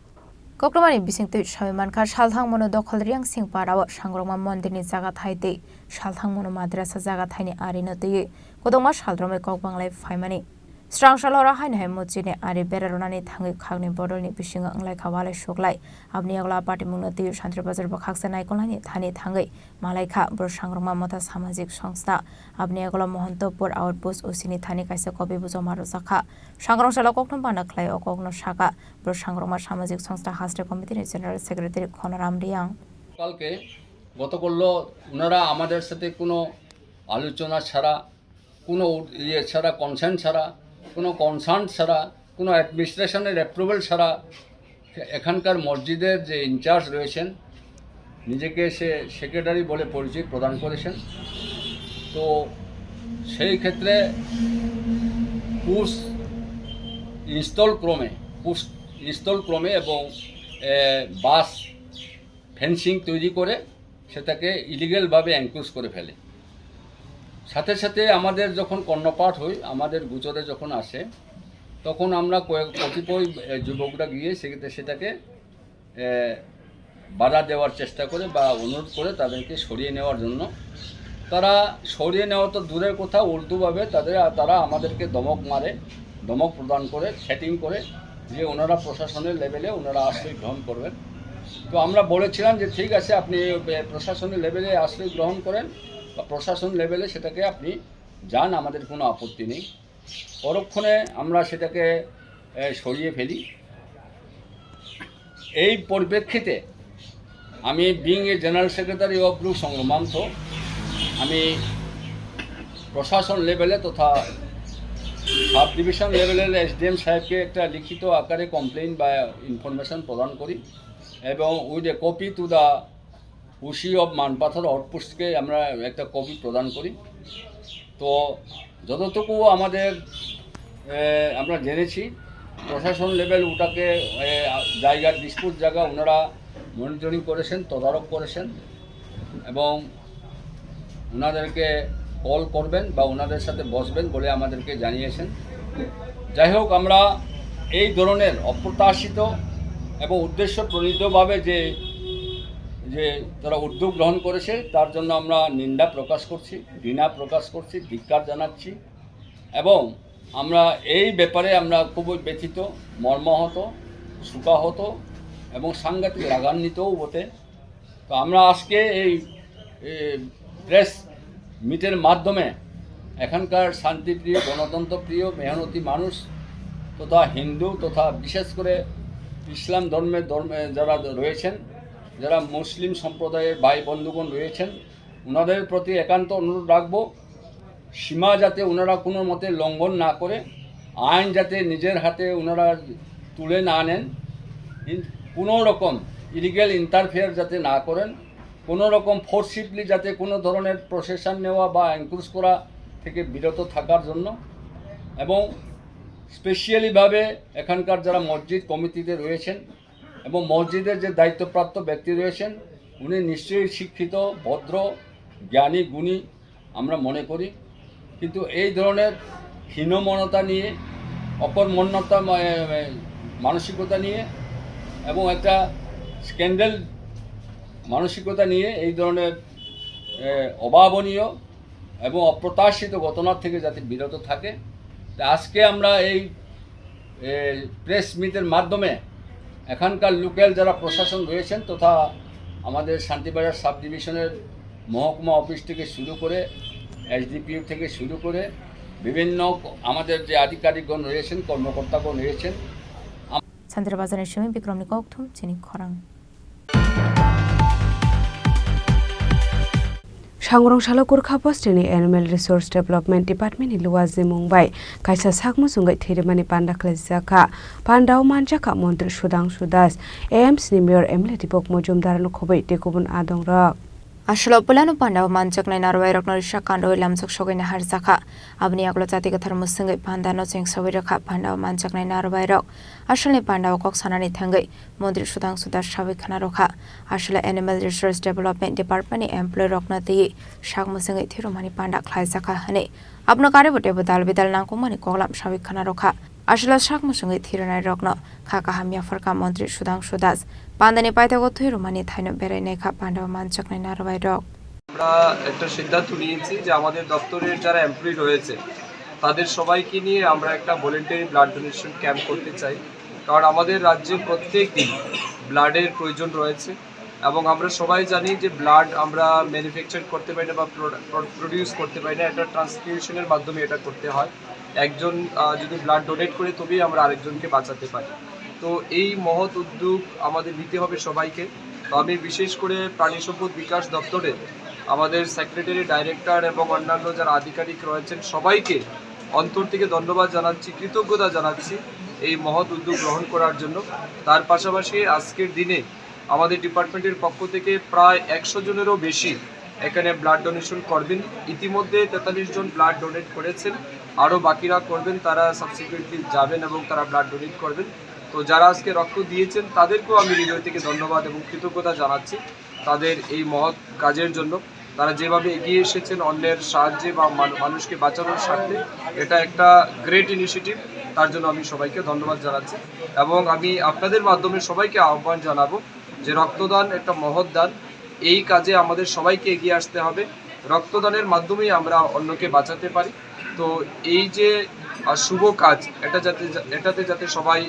Koktwmani bisingtwi sawi mankha, salthang mono Dokhol Riang Singh Para o Sangrongma mondir ni jaga thai tei salthang mono madrasa jaga thai ni ari no twiwi kwdwkma sal romwi kok banglai phaimani. Srang sal horo haino hai mosjid ni ari bera rwnani thangwi khakni bodol ni bisingo wnglaikha walai suklai. Aboni yagulo a patimung no twiwi Shantir Bazar bwkhaksa naikolnani thani thangwi malaikha Buru Sangrongma Motha Samajik Songstha. Aboni yagulo Mohantopur Outpost O C ni thani kaisa copy bo joma rwjakha. Sangrong salo kokthum panda khlai o kokno saka Buru Sangrongma Samajik Songstha Haste Committee ni General Secretary Khonaram Riang. কালকে গতকালও ওনারা আমাদের সাথে কোনো আলোচনা ছাড়া, কোনো উড-, ইয়ে ছাড়া, কনসেন্ট ছাড়া, কোনো কনসার্ন ছাড়া, কোনো অ্যাডমিনিস্ট্রেশনের অ্যাপ্রুভাল ছাড়া এখানকার মসজিদের যে ইনচার্জ রয়েছেন, নিজেকে সে সেক্রেটারি বলে পরিচয় প্রদান করেছেন। তো সেই ক্ষেত্রে পুশ ইনস্টল ক্রমে, পুশ ইনস্টল ক্রমে এবং, এ, বাস ফেন্সিং তৈরি করে সেটাকে ইলিগ্যালভাবে এনক্রোচ করে ফেলে। সাথে সাথে আমাদের যখন কর্ণপাঠ হয়, আমাদের গোচরে যখন আসে, তখন আমরা কয়েক, কতিপয়, এ, যুবকরা গিয়ে সেক্ষেত্রে সেটাকে, এ, বাধা দেওয়ার চেষ্টা করে বা অনুরোধ করে তাদেরকে সরিয়ে নেওয়ার জন্য। তারা সরিয়ে নেওয়া তো দূরের কথা, উল্টোভাবে তাদের, তারা আমাদেরকে ধমক মারে, ধমক প্রদান করে, থ্রেটিং করে যে ওনারা প্রশাসনের লেভেলে ওনারা আশ্রয় গ্রহণ করবেন। তো আমরা বলেছিলাম যে, "ঠিক আছে, আপনি, এ, প্রশাসনের লেভেলে আশ্রয় গ্রহণ করেন বা প্রশাসন লেভেলে সেটাকে আপনি যান, আমাদের কোনো আপত্তি নেই।" পরক্ষণে আমরা সেটাকে, এ, সরিয়ে ফেলি। এই পরিপ্রেক্ষিতে আমি, being a general secretary of Bru Sangro Mantho, আমি প্রশাসন লেভেলে তথা সাব ডিভিশন লেভেলের এসডিএম সাহেবকে একটা লিখিত আকারে কমপ্লেইন বা ইনফরমেশন প্রদান করি এবং with a copy to the OC of মানপাথর আউটপোস্টকে আমরা একটা কপি প্রদান করি। তো যতটুকু আমাদের, এ, আমরা জেনেছি, প্রশাসন লেভেল ওটাকে, এ, জায়গা, ডিসপিউট জায়গা ওনারা মনিটরিং করেছেন, তদারক করেছেন এবং ওনাদেরকে কল করবেন বা ওনাদের সাথে বসবেন বলে আমাদেরকে জানিয়েছেন। যাই হোক, আমরা এই ধরনের অপ্রত্যাশিত এবং উদ্দেশ্য প্রণীতভাবে যে, যে তারা উদ্যোগ গ্রহণ করেছে, তার জন্য আমরা নিন্দা প্রকাশ করছি, ঘৃণা প্রকাশ করছি, ধিক্কার জানাচ্ছি এবং আমরা এই ব্যাপারে আমরা খুবই ব্যথিত, মর্মাহত, শোকাহত এবং সাংঘাতিক রাগান্বিতও বটে। তো আমরা আজকে এই, এ, প্রেস মিটের মাধ্যমে এখানকার শান্তিপ্রিয়, গণতন্ত্রপ্রিয়, মেহনতি মানুষ তথা হিন্দু তথা বিশেষ করে ইসলাম ধর্মের, ধর্মে যারা রয়েছেন, যারা মুসলিম সম্প্রদায়ের ভাই বন্ধুগণ রয়েছেন, ওনাদের প্রতি একান্ত অনুরোধ রাখবো, সীমা যাতে ওনারা কোনো মতে লঙ্ঘন না করে, আইন যাতে নিজের হাতে ওনারা তুলে না নেন, ইন-, কোনো রকম ইলিগ্যাল ইন্টারফেয়ার যাতে না করেন, কোনো রকম ফোর্সিভলি যাতে কোনো ধরনের প্রসেশন নেওয়া বা এনক্রোচ করা থেকে বিরত থাকার জন্য এবং স্পেশালিভাবে এখানকার যারা মসজিদ কমিটিতে রয়েছেন এবং মসজিদের যে দায়িত্বপ্রাপ্ত ব্যক্তি রয়েছেন, উনি নিশ্চয়ই শিক্ষিত, ভদ্র, জ্ঞানী, গুণী আমরা মনে করি। কিন্তু এই ধরনের হীনমন্যতা নিয়ে, অকর্মণ্যতা মা-, মানসিকতা নিয়ে এবং একটা স্ক্যান্ডাল মানসিকতা নিয়ে এই ধরনের, এ, অভাবনীয় এবং অপ্রত্যাশিত ঘটনা থেকে যাতে বিরত থাকে। তা আজকে আমরা এই, এ, প্রেস মিটের মাধ্যমে এখানকার লোকাল যারা প্রশাসন রয়েছেন তথা আমাদের শান্তিবাজার সাব ডিভিশনের মহকুমা অফিস থেকে শুরু করে এসডিপিও থেকে শুরু করে বিভিন্ন আমাদের যে আধিকারিকগণ রয়েছেন, কর্মকর্তাগণ রয়েছেন, Santir Bazar ni simi Bikrom ni kokthum chini khorang. Sangurung salo Kurkha Bostini Animal Resource Development Department ni luwa zimung bai kaisa sakmo chungwi thirimani panda khlaijak kha. Pandao manjak kha Montri Sudhangshu Das, A M C ni Mayor M L A Deepak Majumdar no khobwi tei kubun adongrok. Aswlao puilano pandao manjaknai narwai rokno risa kandoi lamjak sogwi naharjakha. Aboni yagulo jati kwthar mwswngwi pandano chengsawi rwkha pandao manjaknai narwai rok. Aswlni pandao kok sanani thangwi Montri Sudhangshu Das sawi khna rwkha. Aswlao Animal Resource Development Department ni employee rokno twiwi sak mwswngwi thirumani panda khlaijakha hwnwi. Abono karwi bo teibo dal bidal nangkukmani koklam sawi khna rwkha. Aswlao sak mwswngwi thirunai rokno kha kaham yapharkha Montri Sudhangshu Das. Pandani paithago thwi rwmani thaino berai naikha pandao manjaknai narwai rok. আমরা একটা সিদ্ধান্ত নিয়েছি যে আমাদের দপ্তরের যারা এমপ্লয়ি রয়েছে, তাদের সবাইকে নিয়ে আমরা একটা ভলেন্টারি ব্লাড ডোনেশন ক্যাম্প করতে চাই, কারণ আমাদের রাজ্যে প্রত্যেক দিন ব্লাডের প্রয়োজন রয়েছে। এবং আমরা সবাই জানি যে ব্লাড আমরা ম্যানুফ্যাকচার করতে পারি না বা প্রোডা-, প্রো-, প্রডিউস করতে পারি না, এটা ট্রান্সফিউশনের মাধ্যমে এটা করতে হয়। একজন, আহ, যদি ব্লাড ডোনেট করে, তবেই আমরা আরেকজনকে বাঁচাতে পারি। তো এই মহৎ উদ্যোগ আমাদের নিতে হবে সবাইকে। তো আমি বিশেষ করে প্রাণী সম্পদ বিকাশ দপ্তরের আমাদের সেক্রেটারি, ডাইরেক্টর এবং অন্যান্য যারা আধিকারিক রয়েছেন, সবাইকে অন্তর থেকে ধন্যবাদ জানাচ্ছি, কৃতজ্ঞতা জানাচ্ছি এই মহৎ উদ্যোগ গ্রহণ করার জন্য। তার পাশাপাশি আজকের দিনে আমাদের ডিপার্টমেন্টের পক্ষ থেকে প্রায় একশো জনেরও বেশি এখানে ব্লাড ডোনেশন করবেন। ইতিমধ্যে তেতাল্লিশ জন ব্লাড ডোনেট করেছেন, আরও বাকিরা করবেন, তারা সাবসিকুয়েন্টলি যাবেন এবং তারা ব্লাড ডোনেট করবেন। তো যারা আজকে রক্ত দিয়েছেন, তাদেরকেও আমি হৃদয় থেকে ধন্যবাদ এবং কৃতজ্ঞতা জানাচ্ছি তাদের এই মহৎ কাজের জন্য। তারা যেভাবে এগিয়ে এসেছেন অন্যের সাহায্যে বা মানু-, মানুষকে বাঁচানোর স্বার্থে, এটা একটা গ্রেট ইনিশিয়েটিভ, তার জন্য আমি সবাইকে ধন্যবাদ জানাচ্ছি। এবং আমি আপনাদের মাধ্যমে সবাইকে আহ্বান জানাবো যে রক্তদান একটা মহৎ দান, এই কাজে আমাদের সবাইকে এগিয়ে আসতে হবে। রক্তদানের মাধ্যমেই আমরা অন্যকে বাঁচাতে পারি। তো এই যে, আহ, শুভ কাজ, এটা যাতে, এটাতে যাতে সবাই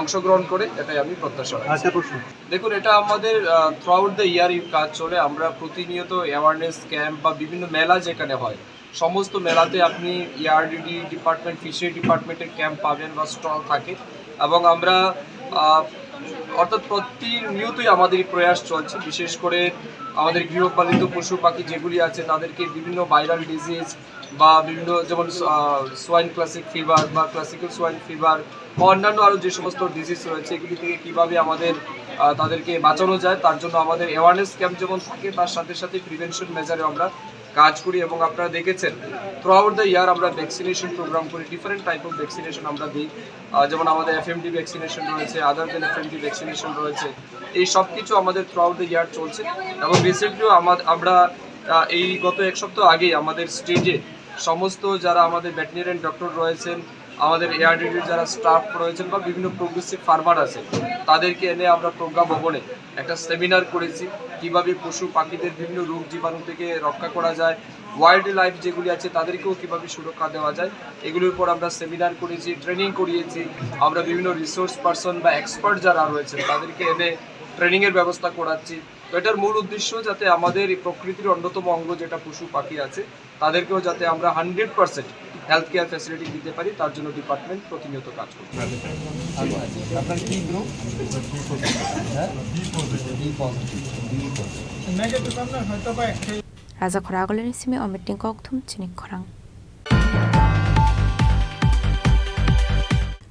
অংশগ্রহণ করে, এটাই আমি প্রত্যাশা রাখি। আচ্ছা, প্রশ্ন। দেখুন, এটা আমাদের, আহ, থ্রুআউট দ্য ইয়ার এই কাজ চলে। আমরা প্রতিনিয়ত অ্যাওয়ারনেস ক্যাম্প বা বিভিন্ন মেলা যেখানে হয়, সমস্ত মেলাতে আপনি ইআরডিডি ডিপার্টমেন্ট, ফিশারি ডিপার্টমেন্টের ক্যাম্প পাবেন বা স্টল থাকে। এবং আমরা, আহ, অর্থাৎ প্রতিনিয়তই আমাদের এই প্রয়াস চলছে। বিশেষ করে আমাদের গৃহপালিত পশু পাখি যেগুলি আছে, তাদেরকে বিভিন্ন ভাইরাল ডিজিজ বা বিভিন্ন, যেমন, আহ, সোয়াইন ক্লাসিক ফিভার বা ক্লাসিক্যাল সোয়াইন ফিভার বা অন্যান্য আরও যে সমস্ত ডিজিজ রয়েছে, এগুলি থেকে কীভাবে আমাদের, আহ, তাদেরকে বাঁচানো যায়, তার জন্য আমাদের অ্যাওয়ারনেস ক্যাম্প যেমন থাকে, তার সাথে সাথে প্রিভেনশন মেজারেও আমরা কাজ করি। এবং আপনারা দেখেছেন, থ্রুআউট দ্য ইয়ার আমরা ভ্যাকসিনেশন প্রোগ্রাম করি, ডিফারেন্ট টাইপ অফ ভ্যাকসিনেশন আমরা দিই। আহ, যেমন আমাদের এফএমডি ভ্যাকসিনেশন রয়েছে, আদার দেন এফএমডি ভ্যাকসিনেশন রয়েছে। এই সব কিছু আমাদের থ্রুআউট দ্য ইয়ার চলছে। এবং রিসেন্টলিও আমা-, আমরা, আহ, এই গত এক সপ্তাহ আগেই আমাদের স্টেজে সমস্ত যারা আমাদের ভেটেরিনারিয়ান ডক্টর রয়েছেন, আমাদের এআরডিডির যারা স্টাফ রয়েছেন বা বিভিন্ন প্রোগ্রেসিভ ফার্মার আছেন, তাদেরকে এনে আমরা প্রজ্ঞা ভবনে একটা সেমিনার করেছি, কিভাবে পশু পাখিদের বিভিন্ন রোগ জীবাণু থেকে রক্ষা করা যায়, ওয়াইল্ড লাইফ যেগুলি আছে তাদেরকেও কিভাবে সুরক্ষা দেওয়া যায়, এগুলির উপর আমরা সেমিনার করেছি, ট্রেনিং করিয়েছি। আমরা বিভিন্ন রিসোর্স পারসন বা এক্সপার্ট যারা রয়েছেন, তাদেরকে এনে ট্রেনিংয়ের ব্যবস্থা করাচ্ছি। তো এটার মূল উদ্দেশ্য যাতে আমাদের এই প্রকৃতির অন্যতম অঙ্গ যেটা পশু পাখি আছে, তাদেরকেও যাতে আমরা hundred percent health care facility দিতে পারি, তার জন্য ডিপার্টমেন্ট প্রতিনিয়ত কাজ করছে। আপনার কি গ্রুপ? হ্যাঁ? B positive. B positive. Negative আপনার হয়তো বা একটাই। Rajakhor Agulini simi Omitni kokthum chini khorang.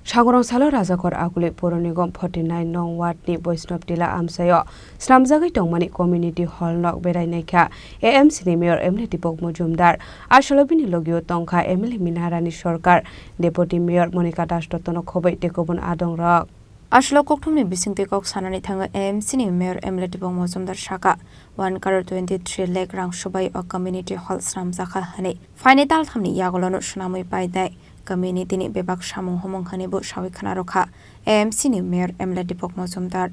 Sagorong salo Rajakhor Aguli Puro Nigom forty nine nong ward ni Boisnobtila amchaio swnamjagwi tongmani community hall nok berai naikha A M C ni Mayor M L A Deepak Majumdar. Aswlao bini logio tongkha M L A Mina Rani Sarkar, Deputy Mayor Monika Das Dotto no khobwi tei kubun adongrok. Aswlao kokthumni bisingtwi kok sanani thango A M C ni Mayor M L A Deepak Majumdar saka, one crore twenty three lakh rang subai o community hall swnamjakha hwnwi. Phaini talthamni yagulono swnamwi painai community ni bebak samung humung hwnwi bo sawi khna rwkha A M C ni Mayor M L A Deepak Majumdar.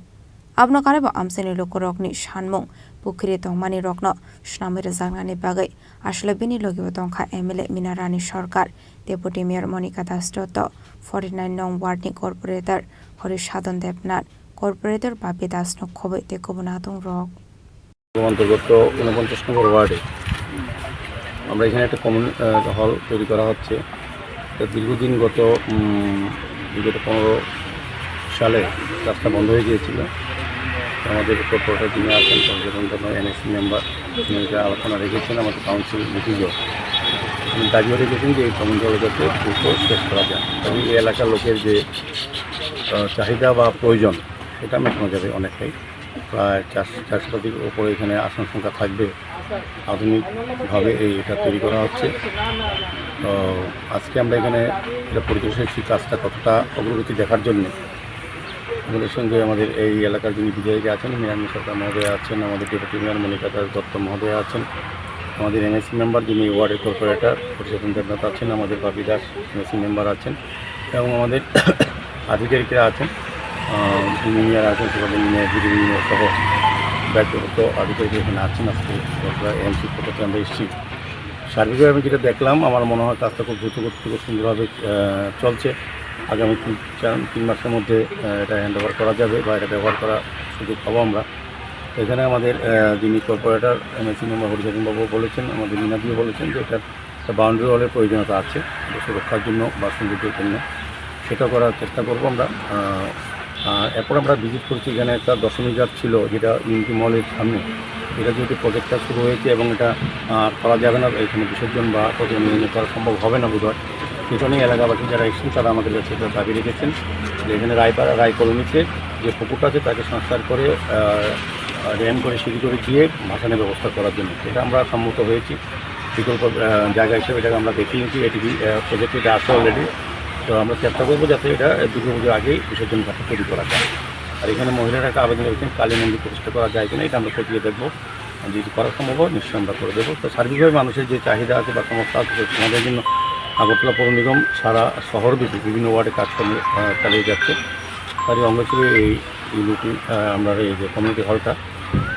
Abono karwi bo amchaini lukurokni sanmung, pukhiri tongmani rokno swnamwi rwjaknani bagwi aswlao bini logibo tongkha M L A Mina Rani Sarkar, Deputy Mayor Monika Das Dotto, forty nine nong ward ni corporator Hori Sadon Debnath, corporator Bapi Das no khobwi tei kubun adongrok. অন্তর্গত ঊনপঞ্চাশ নম্বর ওয়ার্ডে আমরা এখানে একটা কমন, আহ, হল তৈরি করা হচ্ছে। তো দীর্ঘদিন গত, উম, বিগত পনেরো সালে রাস্তা বন্ধ হয়ে গিয়েছিল। তো আমাদের কর্পোরেটর যিনি আছেন, পঞ্চায়েত সমিতির এনএসি মেম্বার, তিনি এটা আলোচনা রেখেছেন আমাদের কাউন্সিল মিটিংয়েও। তিনি দাবিও রেখেছেন যে এই কমন হল যাতে দ্রুত শেষ করা যায় এবং এই এলাকার লোকের যে, আহ, চাহিদা বা প্রয়োজন, সেটা মেটানো যাবে অনেকটাই। প্রায় চারশো, চার শতাধিক উপরে এখানে আসন সংখ্যা থাকবে। আধুনিকভাবে এই এটা তৈরি করা হচ্ছে। তো আজকে আমরা এখানে এটা পরিদর্শন এসেছি, কাজটা কতটা অগ্রগতি দেখার জন্য। আমাদের সঙ্গে আমাদের এই এলাকার যিনি বিধায়ক আছেন, মেয়র সরকার মহোদয় আছেন, আমাদের ডেপুটি মেয়র মনিকা দাস দত্ত মহোদয় আছেন, আমাদের এমএসি মেম্বার যিনি ওয়ার্ডের কর্পোরেটর পরিষদ দেবনাথ আছেন, আমাদের বাপি দাস এমএসি মেম্বার আছেন, এবং আমাদের আধিকারিকরা আছেন, আহ, ইঞ্জিনিয়ার আছেন, সুপার ইঞ্জিনিয়ার, বিডিও ইঞ্জিনিয়ার সহ দায়িত্বপ্রাপ্ত আধিকারিক এখানে আছেন। আজকে আমরা এএমসির পক্ষ থেকে আমরা এসেছি। সার্বিকভাবে আমি যেটা দেখলাম, আমার মনে হয় কাজটা খুব দ্রুত গতিতে, খুব সুন্দরভাবে, আহ, চলছে। আগামী তিন, চার, তিন মাসের মধ্যে, আহ, এটা হ্যান্ড ওভার করা যাবে বা এটা ব্যবহার করার সুযোগ পাবো আমরা। এখানে আমাদের, আহ, যিনি কর্পোরেটর এমএসি মেম্বার হরিচরণ বাবু বলেছেন, আমাদের মিনাদিও বলেছেন যে এটা একটা বাউন্ডারি ওয়ালের প্রয়োজনীয়তা আছে, এটা সুরক্ষার জন্য বা সৌন্দর্যের জন্য, সেটা করার চেষ্টা করবো আমরা। আহ, আর এরপর আমরা ভিজিট করছি, এখানে একটা দশমী ঘাট ছিল, যেটা ইউনিটি মলের সামনে, এটা যেহেতু প্রজেক্টটা শুরু হয়েছে এবং এটা, আহ, করা যাবে না, এখানে বিসর্জন বা প্রতিমা নির্মাণ করা সম্ভব হবে না বোধহয়। সেখানে এলাকাবাসী যারা এসেছেন, তারা আমাদের কাছে একটা দাবি রেখেছেন যে এখানে রায়পাড়া, রায় কলোনিতে যে পুকুরটা আছে, তাকে সংস্কার করে, আহ, ড্রেন করে, সিঁড়ি করে দিয়ে ভাসানের ব্যবস্থা করার জন্য। এটা আমরা সম্মত হয়েছি। বিকল্প, আহ, জায়গা হিসেবে এটাকে আমরা দেখে নিয়েছি, এটিভি, আহ, প্রজেক্ট এটা আছে অলরেডি। তো আমরা চেষ্টা করবো যাতে এটা দুর্গাপুজোর আগেই বিসর্জন ঘাটে তৈরি করা যায়। আর এখানে মহিলারা একটা আবেদন করেছেন, কালী মন্দির প্রতিষ্ঠা করা যায় কিনা, এটা আমরা খতিয়ে দেখবো। আর যদি করা সম্ভব হয়, নিশ্চয়ই আমরা করে দেবো। তো সার্বিকভাবে মানুষের যে চাহিদা আছে বা সমস্যা আছে, সেটা সমাধানের জন্য আগরতলা পৌর নিগম সারা শহরব্যাপী বিভিন্ন ওয়ার্ডে কাজকর্ম, আহ, চালিয়ে যাচ্ছে। তারই অঙ্গ হিসেবে এই ইউনিটি, আহ, আমরা এই যে কমিউনিটি হলটা,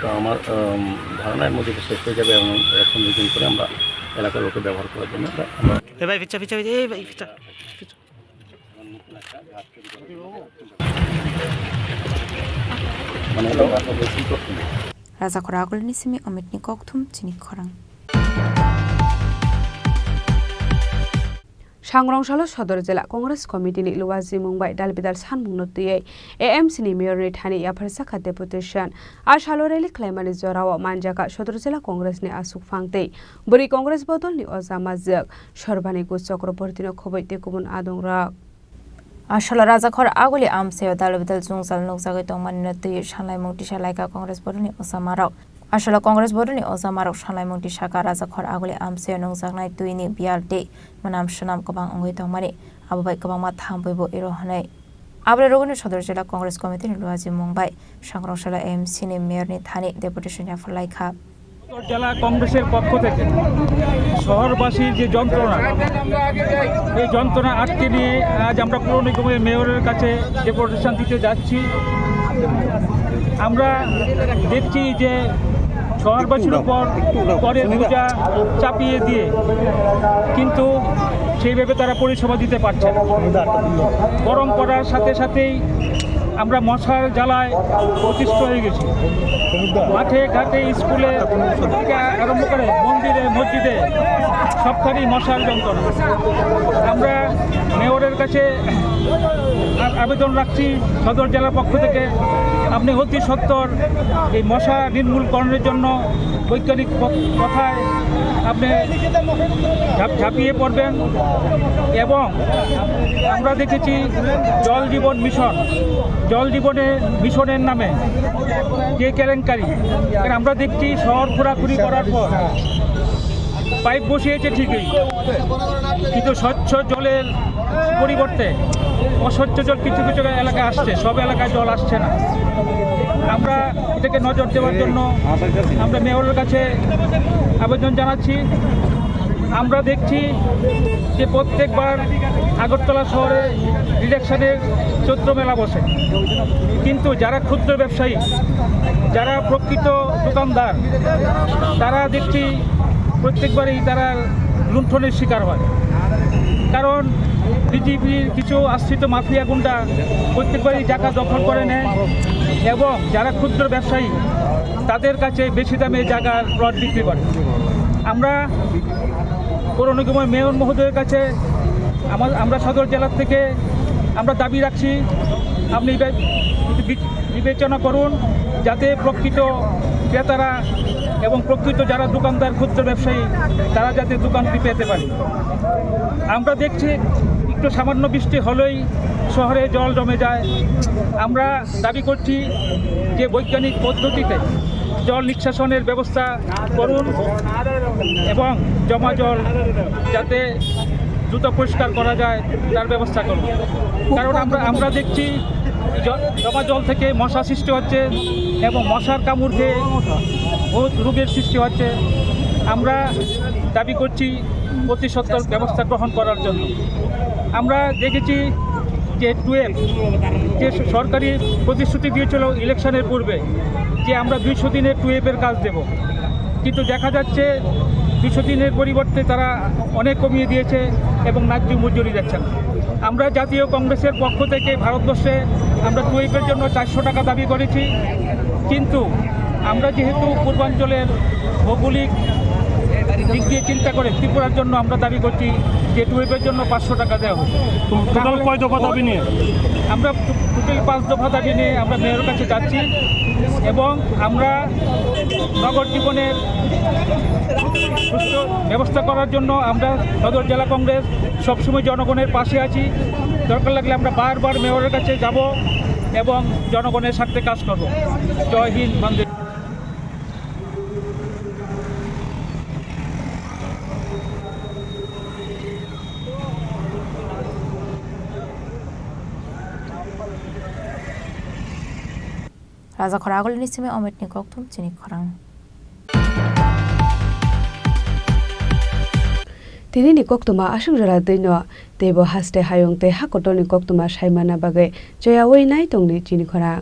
তো আমার, আম, ধারণা এর মধ্যে শেষ হয়ে যাবে এবং ইলেকশন মিটিং করে আমরা এলাকার লোকে ব্যবহার করার জন্য আমরা, আমরা এ ভাই, পিছা, পিছা, পিছা, এই ভাই, পিছা, পিছা। মানে, Rajakhor Agulini simi Omitni kokthum chini khorang. Sangrongsalo Sodor Jila Congress Committee ni luajimung bai dalbidal sanmungno twiwi A M C ni mayor ni thani yapharjakha deputation. A salo rally khlaimani jorao manjakha Sodor Jila Congress ni aswk phang tei bwrwi Congress bodol ni oja majwk Sorbani Gu Chakraborty no khobwi tei kubun adongrok. A salo Rajakhor Aguli amchaio dalbidal jwngjal nukjagwi tongmani no twiwi sanlaimung tisa laikha Congress bodol ni oja marok. A salo Congress bodol ni oja marok sanlaimung tisakha Rajakhor Aguli amchaio nukjaknai twi ni biyal tei mwnam swnam kwbang wngwi tongmani, abo bai kwbangma thampuibo iro hwnwi. Aboni rogwino Sodor Jila Congress Committee ni luajimung bai Sangrongsalo A M C ni mayor ni thani deputation yaphar laikha. জেলা কংগ্রেসের পক্ষ থেকে শহরবাসীর যে যন্ত্রণা, এই যন্ত্রণা আটকে নিয়ে আজ আমরা পৌর নিগমের মেয়রের কাছে ডেপুটেশন দিতে যাচ্ছি। আমরা দেখছি যে শহরবাসীর উপর করের বোঝা চাপিয়ে দিয়ে কিন্তু সেইভাবে তারা পরিষেবা দিতে পারছে না। গরম পড়ার সাথে সাথেই আমরা মশার জ্বালায় অতিষ্ঠ হয়ে গেছি। মাঠে ঘাটে স্কুলে থেকে আরম্ভ করে মন্দিরে মসজিদে সবখানেই মশার যন্ত্রণা। আমরা মেয়রের কাছে আ-, আবেদন রাখছি সদর জেলার পক্ষ থেকে, আপনি অতি সত্বর এই মশা নির্মূলকরণের জন্য বৈজ্ঞানিক পথ-, কথায় আপনি ঝাঁপ-, ঝাঁপিয়ে পড়বেন। এবং আমরা দেখেছি জল জীবন মিশন, জল জীবনের মিশনের নামে যে কেলেঙ্কারি, কারণ আমরা দেখছি শহর ঘোরাঘুরি করার পর পাইপ বসিয়েছে ঠিকই, কিন্তু স্বচ্ছ জলের পরিবর্তে অস্বচ্ছ জল কিছু কিছু এলাকায় আসছে, সব এলাকায় জল আসছে না। আমরা এটাকে নজর দেওয়ার জন্য আমরা মেয়রের কাছে আবেদন জানাচ্ছি। আমরা দেখছি যে প্রত্যেকবার আগরতলা শহরে ইলেকশনের চৈত্র মেলা বসে, কিন্তু যারা ক্ষুদ্র ব্যবসায়ী, যারা প্রকৃত দোকানদার, তারা দেখছি প্রত্যেকবারই তারা লুণ্ঠনের শিকার হয়। কারণ বিজেপির কিছু আশ্রিত মাফিয়া গুন্ডা প্রত্যেকবারই জায়গা দখল করে নেয় এবং যারা ক্ষুদ্র ব্যবসায়ী, তাদের কাছে বেশি দামে জায়গার প্লট বিক্রি করে। আমরা পৌর নিগমের মেয়র মহোদয়ের কাছে আমা-, আমরা সদর জেলা থেকে আমরা দাবি রাখছি, আপনি এবার একটু বি-, বিবেচনা করুন, যাতে প্রকৃত ক্রেতারা এবং প্রকৃত যারা দোকানদার, ক্ষুদ্র ব্যবসায়ী, তারা যাতে দোকানটি পেতে পারে। আমরা দেখছি একটু সামান্য বৃষ্টি হলেই শহরে জল জমে যায়। আমরা দাবি করছি যে বৈজ্ঞানিক পদ্ধতিতে জল নিষ্কাশনের ব্যবস্থা করুন এবং জমা জল যাতে দ্রুত পরিষ্কার করা যায়, তার ব্যবস্থা করুন। কারণ আমরা, আমরা দেখছি জ-, জমা জল থেকে মশা সৃষ্টি হচ্ছে এবং মশার কামড় খেয়ে বহুত রোগের সৃষ্টি হচ্ছে। আমরা দাবি করছি প্রতিষেধক ব্যবস্থা গ্রহণ করার জন্য। আমরা দেখেছি যে টুয়েলভ, যে সরকারি প্রতিশ্রুতি দিয়েছিল ইলেকশনের পূর্বে যে আমরা দুইশো দিনের টুয়েলভের কাজ দেব, কিন্তু দেখা যাচ্ছে দুইশো দিনের পরিবর্তে তারা অনেক কমিয়ে দিয়েছে এবং ন্যায্য মজুরি দিচ্ছে না। আমরা জাতীয় কংগ্রেসের পক্ষ থেকে ভারতবর্ষে আমরা টুয়েলভের জন্য চারশো টাকা দাবি করেছি, কিন্তু আমরা যেহেতু পূর্বাঞ্চলের ভৌগোলিক দিক দিয়ে চিন্তা করে ত্রিপুরার জন্য আমরা দাবি করছি যে টুয়েলভের জন্য পাঁচশো টাকা দেওয়া হোক। টোটাল তাহলে কয় দফা দাবি নিয়ে? আমরা টো-, টোটাল পাঁচ দফা দাবি নিয়ে আমরা মেয়রের কাছে যাচ্ছি এবং আমরা নগর জীবনের সুষ্ঠু ব্যবস্থা করার জন্য আমরা সদর জেলা কংগ্রেস সবসময় জনগণের পাশে আছি। দরকার লাগলে আমরা বারবার মেয়রের কাছে যাব এবং জনগণের স্বার্থে কাজ করব। জয় হিন্দ, বন্দে। Raja khorang agulini simi ometni kokthum chini khorang. Tinini koktuma aswk jora twino, teibo haste hayung tei hakotorni koktuma saimana bagwi choyawi nai tongdi chini khorang.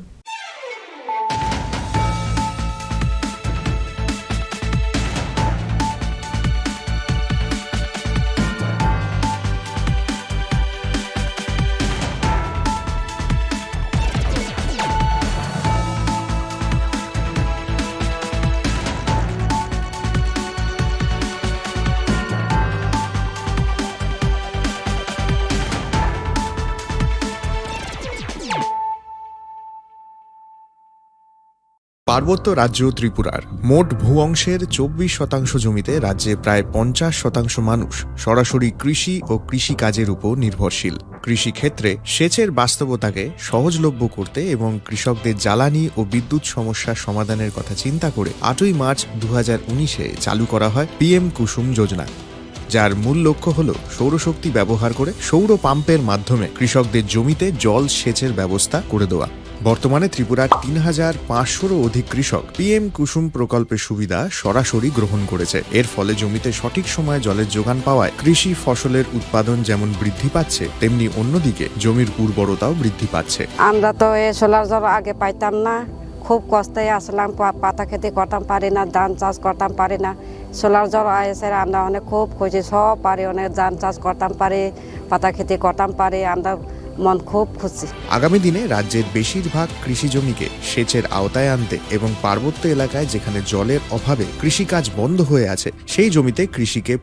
পার্বত্য রাজ্য ত্রিপুরার মোট ভূ অংশের চব্বিশ শতাংশ জমিতে রাজ্যে প্রায় পঞ্চাশ শতাংশ মানুষ সরাসরি কৃষি ও কৃষিকাজের উপর নির্ভরশীল। কৃষিক্ষেত্রে সেচের বাস্তবতাকে সহজলভ্য করতে এবং কৃষকদের জ্বালানি ও বিদ্যুৎ সমস্যা সমাধানের কথা চিন্তা করে আটই মার্চ দু হাজার উনিশে চালু করা হয় পিএম কুসুম যোজনা, যার মূল লক্ষ্য হল সৌরশক্তি ব্যবহার করে সৌর পাম্পের মাধ্যমে কৃষকদের জমিতে জল সেচের ব্যবস্থা করে দেওয়া। বর্তমানে ত্রিপুরার তিন হাজার পাঁচশোরও অধিক কৃষক পিএম কুসুম প্রকল্পের সুবিধা সরাসরি গ্রহণ করেছে। এর ফলে জমিতে সঠিক সময়ে জলের যোগান পাওয়ায় কৃষি ফসলের উৎপাদন যেমন বৃদ্ধি পাচ্ছে, তেমনি অন্যদিকে জমির উর্বরতাও বৃদ্ধি পাচ্ছে। আমরা তো এ সোলার জল আগে পাইতাম না, খুব কষ্টে আসলাম, পা-, পাতা খেতে করতাম পারি না, ধান চাষ করতাম পারি না। সোলার জল এসে আমরা অনেক খুব খুশি, সব পারি, অনেক ধান চাষ করতাম পারি, পাতা খেতে করতাম পারি, আমরা মন খুব খুশি। আগামী দিনে রাজ্যের বেশিরভাগ কৃষি জমিকে সেচের আওতায় আনতে এবং পার্বত্য এলাকায় যেখানে জলের অভাবে কৃষিকাজ বন্ধ হয়ে আছে, সেই জমিতে কৃষিকে